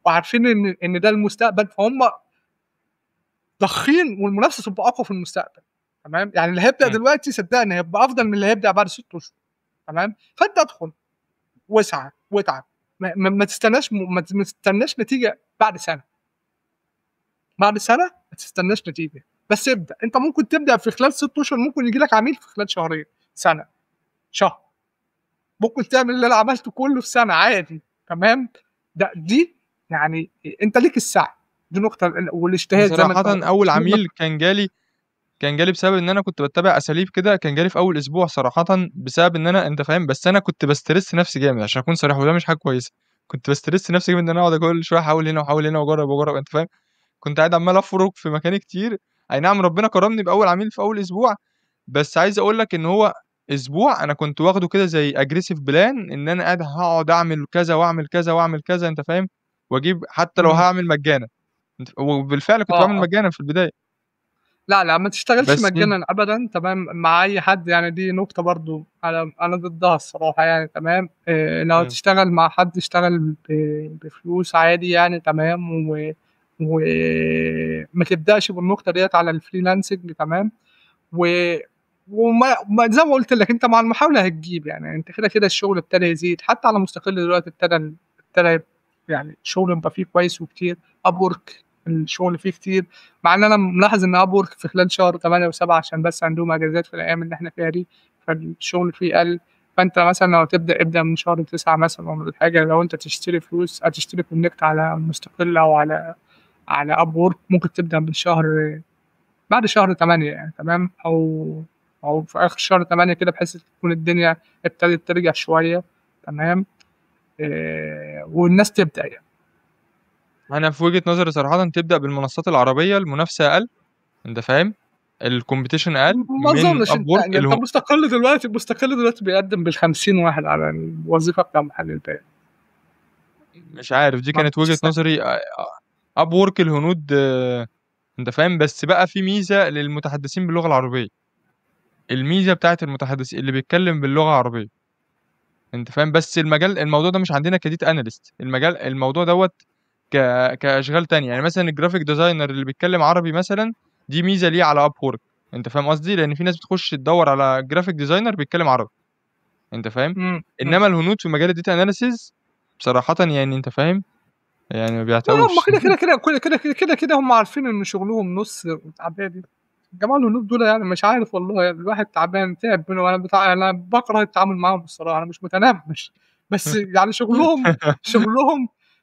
وعارفين إن ده المستقبل، فهُم ضاخين والمنافسة تبقى أقوى في المستقبل تمام، يعني اللي هيبدأ إمم. دلوقتي صدقني هيبقى أفضل من اللي هيبدأ بعد 6 أشهر تمام، فأنت ادخل واسعى واتعب، ما تستناش ما تستناش نتيجة بعد سنة. بعد سنة ما تستناش نتيجة، بس ابدأ. أنت ممكن تبدأ في خلال 6 أشهر، ممكن ييجي لك عميل في خلال شهرين، سنة، شهر. ممكن تعمل اللي أنا عملته كله في سنة عادي تمام، دي يعني أنت ليك السعي، دي نقطة والاجتهاد زي ما أنت صراحةً أول قلت. عميل كان جالي بسبب إن أنا كنت باتّبع أساليب كده، كان جالي في أول أسبوع صراحةً بسبب إن أنا أنت فاهم، بس أنا كنت باstress نفسي جامد عشان أكون صريح وده مش حاجة كويسة، كنت باstress نفسي جامد إن أنا أقعد كل شوية أحاول هنا وأحاول هنا وأجرّب وأجرّب أنت فاهم، كنت قاعد عمّال أفرُك في مكاني كتير، أي نعم ربنا كرمني بأول عميل في أول أسبوع، بس عايز أقول لك إن هو أسبوع أنا كنت واخده كده زي aggressive plan إن أنا قاعد هاقعد أعمل كذا وأعمل كذا وأعمل كذا أنت فاهم، وأجيب حتى لو إمم. هاعمل مجانًا، أنت وبالفعل كنت آه، باعمل آه. مجانًا في البداية. لا، لا، ما تشتغلش بس مجانًا أبدًا تمام، مع أي حد، يعني دي نقطة برضه أنا ضدها الصراحة يعني تمام، لو إمم. هتشتغل مع حد اشتغل بفلوس عادي يعني تمام، وما تبدأش بالنقطة ديّة على الfreelancing تمام، و وما ما زي ما قُلت لك أنت مع المحاولة هتجيب يعني، أنت كده، كده الشغل ابتدى يزيد حتى على مستقل دلوقتي ابتدى يعني الشغل يبقى فيه كويس وكتير، upwork الشغل فيه كتير، مع إن أنا ملاحظ إن upwork في خلال شهر 8 و7 عشان بس عندهم أجازات في الأيام اللي إحنا فيها دي، فالشغل فيه قَل، فأنت مثلًا لو هتبدأ ابدأ من شهر 9 مثلًا والّا حاجة، لو أنت تشتري فلوس هتشتري connect على مستقل أو على upwork ممكن تبدأ من شهر بعد شهر 8 يعني تمام، أو في آخر شهر 8 كده بحيث تكون الدنيا ابتدت ترجع شوية تمام، والناس تبدأ يعني. أنا في وجهة نظري صراحةً تبدأ بالمنصات العربية، المنافسة أقل، أنت فاهم، الcompetition أقل ما من أظنش أنت upwork يعني اللي أنت هو مستقل دلوقتي، المستقل دلوقتي بيقدّم بال50 واحد على الوظيفة بتاع محلل البيانات. مش عارف، دي ما كانت وجهة نظري. upwork الهنود أنت فاهم، بس بقى في ميزة للمتحدثين باللغة العربية. الميزة بتاعة المتحدث اللي بيتكلم باللغة العربية. أنت فاهم، بس الموضوع ده مش عندنا كdata analyst، الموضوع دوّة كأشغال تانية، يعني مثلًا الgraphic designer اللي بيتكلم عربي مثلًا، دي ميزة ليه على upwork، أنت فاهم قصدي؟ لإن في ناس بتخش تدوّر على graphic designer بيتكلم عربي، أنت فاهم؟ إمم، إمم. إنما الهنود في مجال الdata analysis بصراحةً يعني أنت فاهم، يعني ما لا هم بيعتقوش. كده، كده، كده، كده، كده، كده، كده، كده هم عارفين إن شغلهم نُص تعبان. الجماعة الهنود دول يعني مش عارف والله يعني الواحد تعبان تعب منهم، أنا باكره التعامل معاهم الصراحة، أنا مش متنمر، بس يعني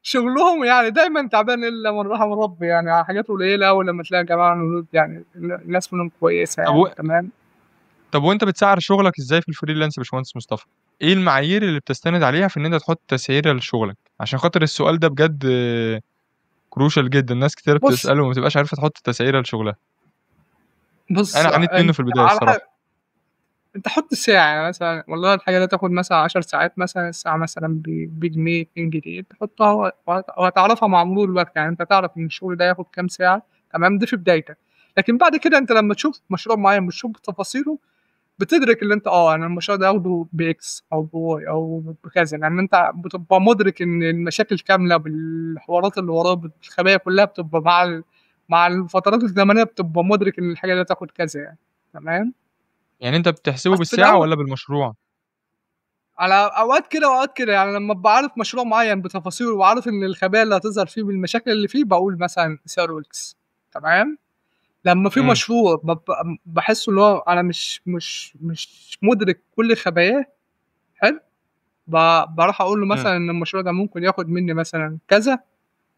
شغلهم يعني دايمًا تعبان إلا من رحم ربي يعني، حاجات قليلة أوي لمّا تلاقي الجماعة الهنود يعني الناس منهم كويسة طب يعني تمام. طب وأنت بتسعّر شغلك إزاي في الfreelance يا باشمهندس مصطفى؟ إيه المعايير اللي بتستند عليها في إن أنت تحط تسعيرة لشغلك؟ عشان خاطر السؤال ده بجد crucial جدًا، ناس كتيرة بتسأله وما بتبقاش عارفة تحط تسعيرة لشغلها. أنا عانيت منه في البداية الصراحة. أنت حُط ساعة، يعني مثلًا والله الحاجة دي تاخد مثلًا 10 ساعات مثلًا، الساعة مثلًا بجنيه، 2 جنيه، تحطها وهتعرفها مع مرور الوقت، يعني أنت تعرف إن الشغل ده هياخد كام ساعة تمام، دي في بدايتك. لكن بعد كده أنت لمّا تشوف مشروع معين بتشوف تفاصيله، بتدرك اللي أنت أنا المشروع ده هاخده بX أو بY أو بكذا، لأن أنت بتبقى مدرك إن المشاكل كاملة بالحوارات اللي وراه بالخبايا كلها بتبقى مع الفترات الزمنية بتبقى مدرك إن الحاجة دي هتاخد كذا يعني، تمام؟ يعني أنت بتحسبه بس في بالساعة الأول والّا بالمشروع؟ على أوقات كده وأوقات كده، يعني لمّا أبقى عارف مشروع معين بتفاصيله وعارف إن الخبايا اللي هتظهر فيه بالمشاكل اللي فيه، باقول مثلًا سعره X تمام؟ لمّا في مشروع بابقى باحس اللي هو أنا مش مدرك كل خباياه، حلو؟ باروح أقول له مثلًا إن المشروع ده ممكن ياخد مني مثلًا كذا،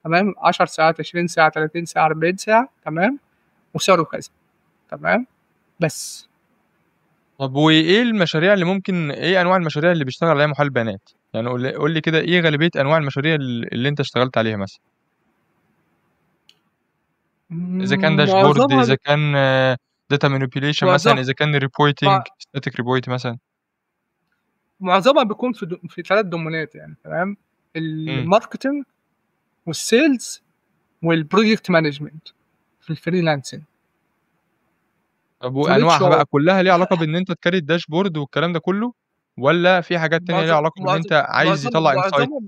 تمام؟ 10 ساعات، 20 ساعة، 30 ساعة، 40 ساعة، تمام؟ وسعره كذا، تمام؟ بس. طب وإيه المشاريع اللي ممكن، إيه أنواع المشاريع اللي بيشتغل عليها محلل بيانات؟ يعني قُل لي كده إيه غالبية أنواع المشاريع اللي أنت اشتغلت عليها مثلًا؟ إذا كان dashboard، معظمها إذا كان data manipulation مثلًا، معظمها إذا كان مع reporting، static report مثلًا. معظمها بيكون في 3 دومينات يعني، تمام، إمم. الmarketing والsales والproject management في الfreelancing. طب وأنواعها والHR. بقى كلّها ليها علاقة بإن أنت تcreate dashboard والكلام ده كلّه، والّا في حاجات تانية ليها معظم علاقة بإن معظم أنت عايز معظمه يطلّع insight؟ معظمه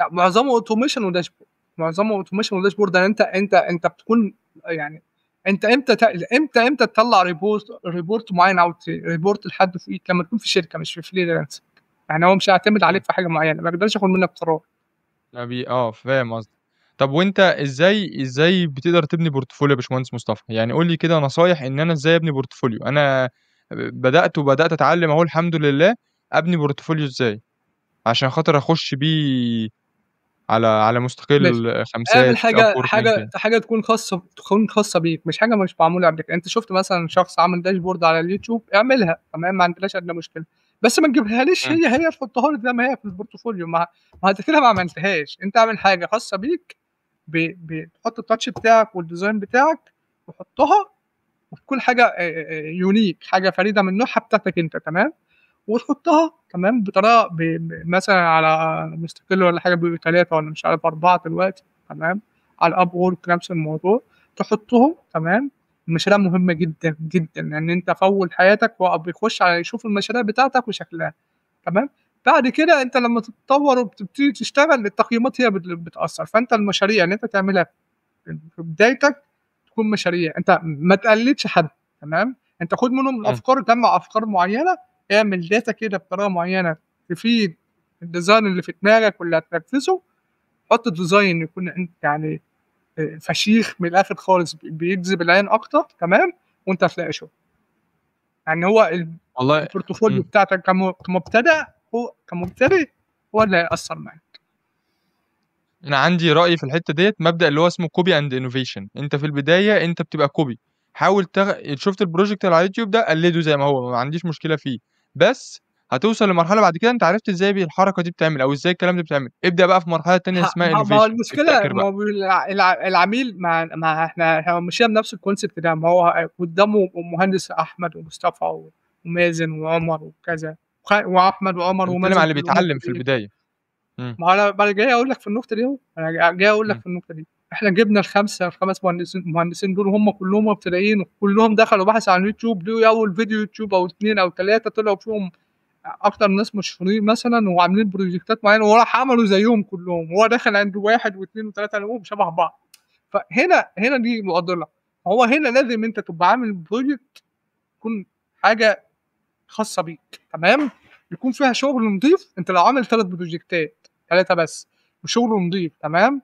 لأ، معظمه automation وdashboard. معظمه automation وdashboard. يعني أنت بتكون، يعني أنت إمتى تطلّع report معيّن أو report لحد فوقيك؟ لمّا تكون في شركة مش في freelance. يعني هو مش هيعتمد إمم. عليك في حاجة معيّنة، ما بيقدرش ياخد منّك قرار. ما بي آه، فاهم قصدك. طب وأنت إزاي بتقدر تبني portfolio يا باشمهندس مصطفى؟ يعني قُل لي كده نصايح إن أنا إزاي أبني portfolio؟ أنا بدأت وبدأت أتعلم أهو الحمد لله، أبني portfolio إزاي؟ عشان خاطر أخش بيه على ماشي، مستقل، اعمل خمسات، حاجة upwork، حاجة LinkedIn. حاجة تكون خاصة بيك، مش حاجة مش معمولة قبل كده. أنت شُفت مثلًا شخص عمل dashboard على اليوتيوب، اعملها تمام، ما عندناش أدنى مشكلة، بس ما تجيبهاليش إمم. هي تحطها لي زي ما هي في الportfolio. ما أنت كده ما عملتهاش. أنت اعمل حاجة خاصة بيك، ب ب تحط الtouch بتاعك والdesign بتاعك وحُطّها، وتكون حاجة unique، حاجة فريدة من نوعها بتاعتك أنت، تمام، وتحطها تمام بطريقة ب ب مثلًا على مستقل والّا حاجة، بيبقوا 3 والّا مش عارف 4 دلوقتي، تمام، على upwork نفس الموضوع، تحطهم تمام. المشاريع مهمة جدًا، جدًا، لإن أنت في أول حياتك هو بيخش على يشوف المشاريع بتاعتك وشكلها، تمام. بعد كده أنت لمّا تتطور وبتبتدي تشتغل التقييمات هي بتأثّر، فأنت المشاريع اللي أنت تعملها في بدايتك تكون مشاريع أنت ما تقلدش حد، تمام، أنت خُد منهم إمم. الأفكار، جمّع أفكار معيّنة، اعمل data كده بطريقة معيّنة تفيد الdesign اللي في دماغك واللي هتنفذه، حُط design يكون أنت يعني فشيخ من الآخر خالص، بيجذب العين أكتر، تمام، وأنت هتلاقي شغل. يعني هو والله الportfolio إمم. بتاعتك كمبتدئ، هو كمبتدئ هو اللي هيأثّر معاك. أنا عندي رأي في الحتّة ديّة، مبدأ اللي هو اسمه copy and innovation. أنت في البداية أنت بتبقى copy، حاول شُفت الproject اللي على اليوتيوب ده قلّده زي ما هو، ما عنديش مشكلة فيه، بس هتوصل لمرحلة بعد كده أنت عرفت إزاي الحركة دي بتتعمل أو إزاي الكلام ده بيتعمل، ابدأ بقى في مرحلة تانية اسمها ما هو innovation، المشكلة، ابتكر ما بقى. هو العميل، ما إحنا مشينا بنفس الconcept ده، ما هو قدامه مهندس أحمد ومصطفى ومازن وعمر وكذا، وأحمد وعمر أنا باتكلم على ومازن اللي كلهم بيتعلم في مبتدئين. البداية. إمم. ما هو أنا جاي أقول لك في النقطة دي أهو، أنا جاي أقول لك إمم. في النقطة دي. إحنا جِبنا ال5 مهندسين دول وهم كلهم مبتدئين وكلهم دخلوا بحثوا على اليوتيوب، لقوا أول فيديو يوتيوب أو 2 أو 3 طلعوا فيهم أكتر ناس مشهورين مثلًا وعاملين بروجكتات معيّنة، وراح عملوا زيّهم كلهم، وهو دخل عند 1 و2 و3 لقوهم شبه بعض. فهنا دي معضلة. هو هنا لازم أنت تبقى عامل project يكون حاجة خاصة بيك، تمام، يكون فيها شغل نضيف. أنت لو عامل 3 بروجكتات، 3 بس وشغل نضيف، تمام،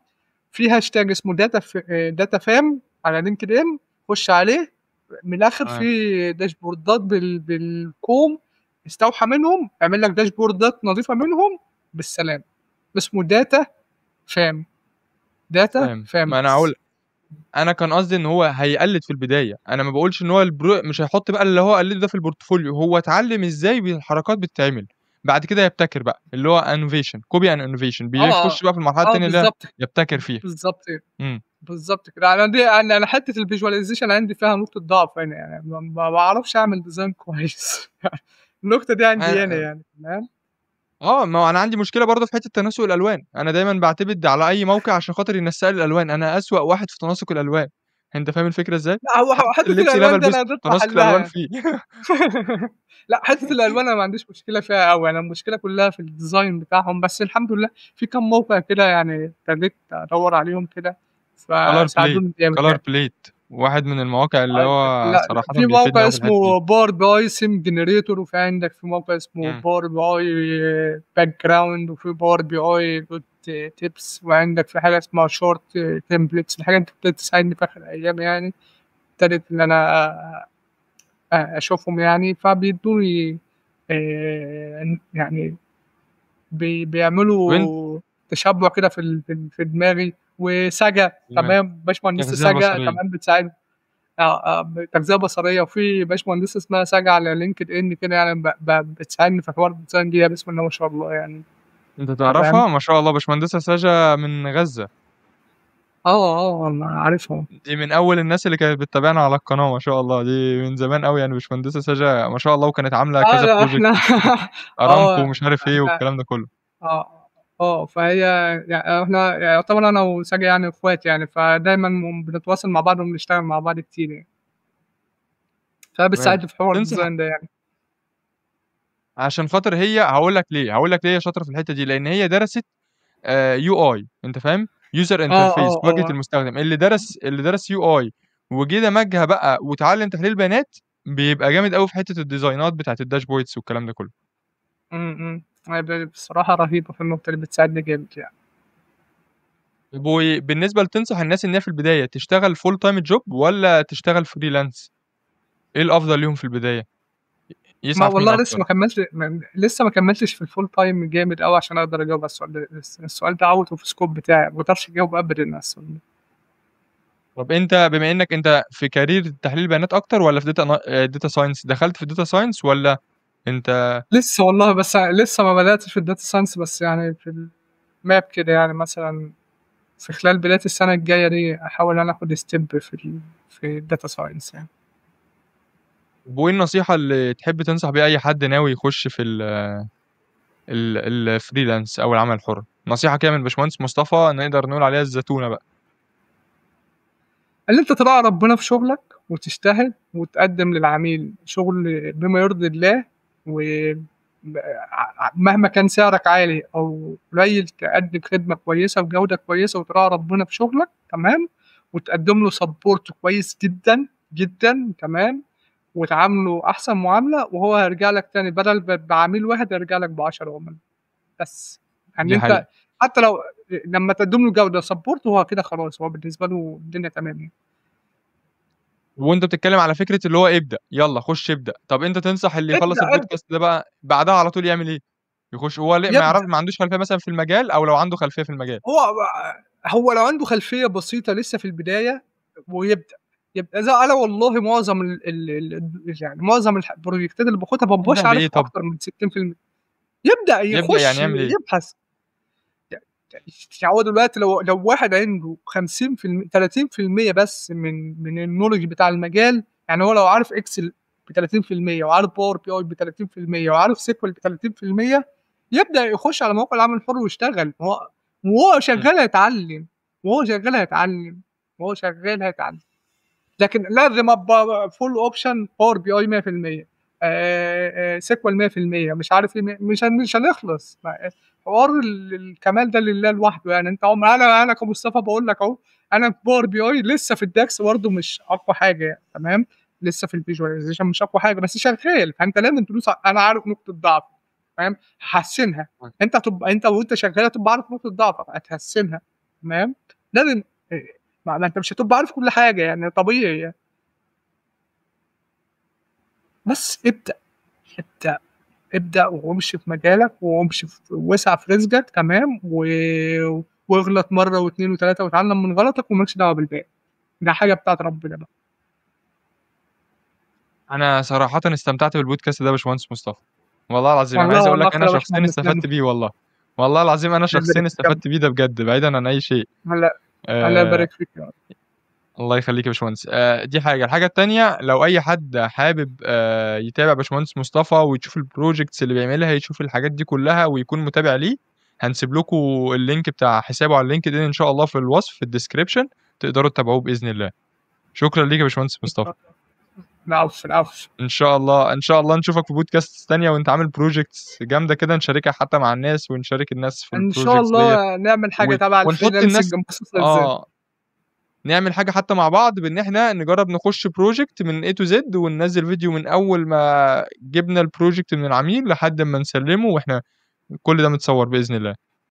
في hashtag اسمه data fam على LinkedIn، خش عليه، من الآخر في داشبوردات بالكوم، استوحى منهم، اعمل لك داشبوردات نظيفة منهم بالسلامة. اسمه data fam، data فاهم. fam ما أنا بس. هاقول، أنا كان قصدي إن هو هيقلد في البداية، أنا ما باقولش إن هو مش هيحط بقى اللي هو قلده ده في الportfolio، هو اتعلم إزاي الحركات بتتعمل، بعد كده يبتكر بقى، اللي هو innovation، copy and innovation، بيخش بقى في المرحلة التانية اللي هي يبتكر فيها. بالضبط كده. إمم. بالضبط كده. أنا دي أنا حتّة الvisualization عندي فيها نقطة ضعف هنا، يعني ما باعرفش أعمل design كويس. النقطة دي عندي أنا يعني، تمام؟ ما هو أنا عندي مشكلة برضه في حتّة تناسق الألوان، أنا دايمًا باعتمد على أي موقع عشان خاطر ينسق لي الألوان، أنا أسوأ واحد في تناسق الألوان، أنت فاهم الفكرة إزاي؟ لأ، هو حتى حتّة اللبس اللي أنا الألوان دي أنا بالبسه قدرت تناسق أحلّها الألوان يعني. فيه. لأ، حتّة الألوان أنا ما عنديش مشكلة فيها أوي، أنا المشكلة كلّها في الdesign بتاعهم، بس الحمد لله في كام موقع كده يعني ابتديت أدوّر عليهم كده، color plate، فساعدوني جامد color يعني. plate واحد من المواقع اللي هو لأ، لأ، صراحةً في بيفيدني موقع أوي في الحتّة دي. اسمه power BI theme generator، وفي عندك في موقع اسمه إمم. power BI background، وفي power BI dot tips، وعندك في حاجة اسمها short templates. الحاجات دي ابتدت تساعدني في آخر أيام يعني، ابتدت إن أنا أشوفهم يعني، فبيدوني يعني بيعملوا تشبُّع كده في دماغي. وسجا تمام. تمام، باشمهندسة التغذية سجا البصرية. تمام بتساعدني. تغذية بصرية، وفي باشمهندسة اسمها ساجة على LinkedIn كده يعني بتساعدني في حوار ال design دي، بسم الله ما شاء الله يعني. أنت تعرفها؟ ما شاء الله، باشمهندسة ساجة من غزة. أنا عارفها. دي من أول الناس اللي كانت بتتابعنا على القناة ما شاء الله، دي من زمان أوي يعني باشمهندسة ساجة ما شاء الله، وكانت عاملة كذا project أرامكو ومش عارف إيه والكلام ده كله. فهي يعني إحنا يعتبر أنا وساجة يعني إخوات يعني، فدايماً بنتواصل مع بعض وبنشتغل مع بعض كتير يعني. فبتساعدني في حوار ال design ده يعني. عشان خاطر هي، هقول لك ليه هي شاطرة في الحتة دي، لأن هي درست UI، أنت فاهم؟ user interface، واجهة المستخدم. اللي درس UI وجه دمجها بقى وتعلم تحليل بيانات، بيبقى جامد قوي في حتة ال design ات بتاعت ال dashboards والكلام ده كله. هي بصراحة رهيبة في النقطة اللي بتساعدني جامد يعني. وبالنسبة لتنصح الناس إن هي في البداية تشتغل full time job ولا تشتغل freelance؟ إيه الأفضل ليهم في البداية؟ يسعى ما في مين والله أكتر؟ لسه ما كملتش في ال full time جامد قوي عشان أقدر أجاوب على السؤال ده. السؤال ده out of scope بتاعي، ما بقدرش أجاوب أبداً على السؤال ده. طب أنت بما إنك أنت في career تحليل بيانات أكتر ولا في data science؟ دخلت في data science ولا أنت؟ لسه والله، بس لسه ما بدأتش في ال data science، بس يعني في ال map كده يعني، مثلاً في خلال بداية السنة الجاية دي أحاول أنا آخد step في ال data science يعني. وإيه النصيحة اللي تحب تنصح بيها أي حد ناوي يخش في ال freelance أو العمل الحر؟ نصيحة كده من باشمهندس مصطفى نقدر نقول عليها الزتونة بقى. اللي أنت تراعي ربنا في شغلك وتجتهد وتقدم للعميل شغل بما يرضي الله، ومهما كان سعرك عالي أو قليل تقدم خدمة كويسة وجودة كويسة وتراعي ربنا في شغلك، تمام، وتقدم له support كويس جدا جدا، تمام، وتعامله أحسن معاملة، وهو هيرجع لك تاني بدل بعميل واحد هيرجع لك ب10 عملاء بس. دي حقيقة. حتى لو لما تقدم له جودة support هو كده خلاص، هو بالنسبة له الدنيا تمام يعني. وانت بتتكلم على فكرة اللي هو ابدأ، يلا خش ابدأ. طب انت تنصح اللي يخلص ابدأ، البودكاست ده بقى بعدها على طول يعمل ايه؟ يخش هو ليه ما يبدأ. يعرف، ما عندوش خلفية مثلا في المجال، او لو عنده خلفية في المجال؟ هو لو عنده خلفية بسيطة لسه في البداية ويبدأ، يبقى زي انا والله معظم ال ال ال يعني معظم ال project ات اللي باخدها ما ببقاش يبدأ عارف بإيه طب؟ اكتر من ستين في المية. يبدأ يبدأ يخش يعني يعمل إيه؟ يبحث. يعني هو دلوقتي لو واحد عنده خمسين في المية، تلاتين في المية بس من ال knowledge بتاع المجال، يعني هو لو عارف Excel بتلاتين في المية وعارف Power BI بتلاتين في المية وعارف SQL بتلاتين في المية، يبدأ يخش على مواقع العمل الحر ويشتغل. وهو شغال هيتعلم، وهو شغال هيتعلم، وهو شغال هيتعلم. لكن لازم ابقى full option Power BI مية في المية، SQL مية في المية، مش عارف ايه، مش هنخلص. حوار الكمال ده لله لوحده يعني. انت عمر، انا كمصطفى بقول لك اهو، انا في Power BI لسه في ال DAX برضه مش اقوى حاجه يعني، تمام، لسه في ال visualization مش اقوى حاجه، بس شغال. فانت لازم تدوس انا عارف نقطه ضعف، تمام، هحسنها. انت وانت شغال هتبقى عارف نقطه ضعفك، هتحسنها، تمام. لازم، ما انت مش هتبقى عارف كل حاجه يعني، طبيعي يعني. بس ابدا، ابدا، ابدا وامشي في مجالك، وامشي في وسع في رزقك، تمام، واغلط مره واثنين وثلاثه وتعلم من غلطك، ومالكش دعوه بالباقي، ده حاجه بتاعت ربنا بقى. انا صراحه استمتعت بالبودكاست ده يا باشمهندس مصطفى، والله العظيم. انا والله عايز اقول لك والله انا أكتر يا شخصيا باشمهندس. استفدت بيه والله، والله العظيم انا ربنا شخصيا يبارك استفدت بيه ده بجد، بعيدا عن اي شيء. الله يبارك فيك يا رب. الله يخليك يا باشمهندس. دي حاجة. الحاجة التانية، لو أي حد حابب يتابع باشمهندس مصطفى ويشوف ال projects اللي بيعملها، يشوف الحاجات دي كلها ويكون متابع ليه، هنسيب لكم ال link بتاع حسابه على LinkedIn إن شاء الله في الوصف في ال description، تقدروا تتابعوه بإذن الله. شكرا ليك يا باشمهندس مصطفى. العفو، العفو. إن شاء الله نشوفك في بودكاست تانية وأنت عامل projects جامدة كده، نشاركها حتى مع الناس ونشارك الناس في إن شاء ال projects الله ديت. نعمل حاجة تبع ونحط ال freelancing الناس مخصوص للزين. نعمل حاجة حتى مع بعض، بإن إحنا نجرب نخش project من A to Z وننزل فيديو من أول ما جبنا ال project من العميل لحد ما نسلمه، وإحنا كل ده متصور بإذن الله.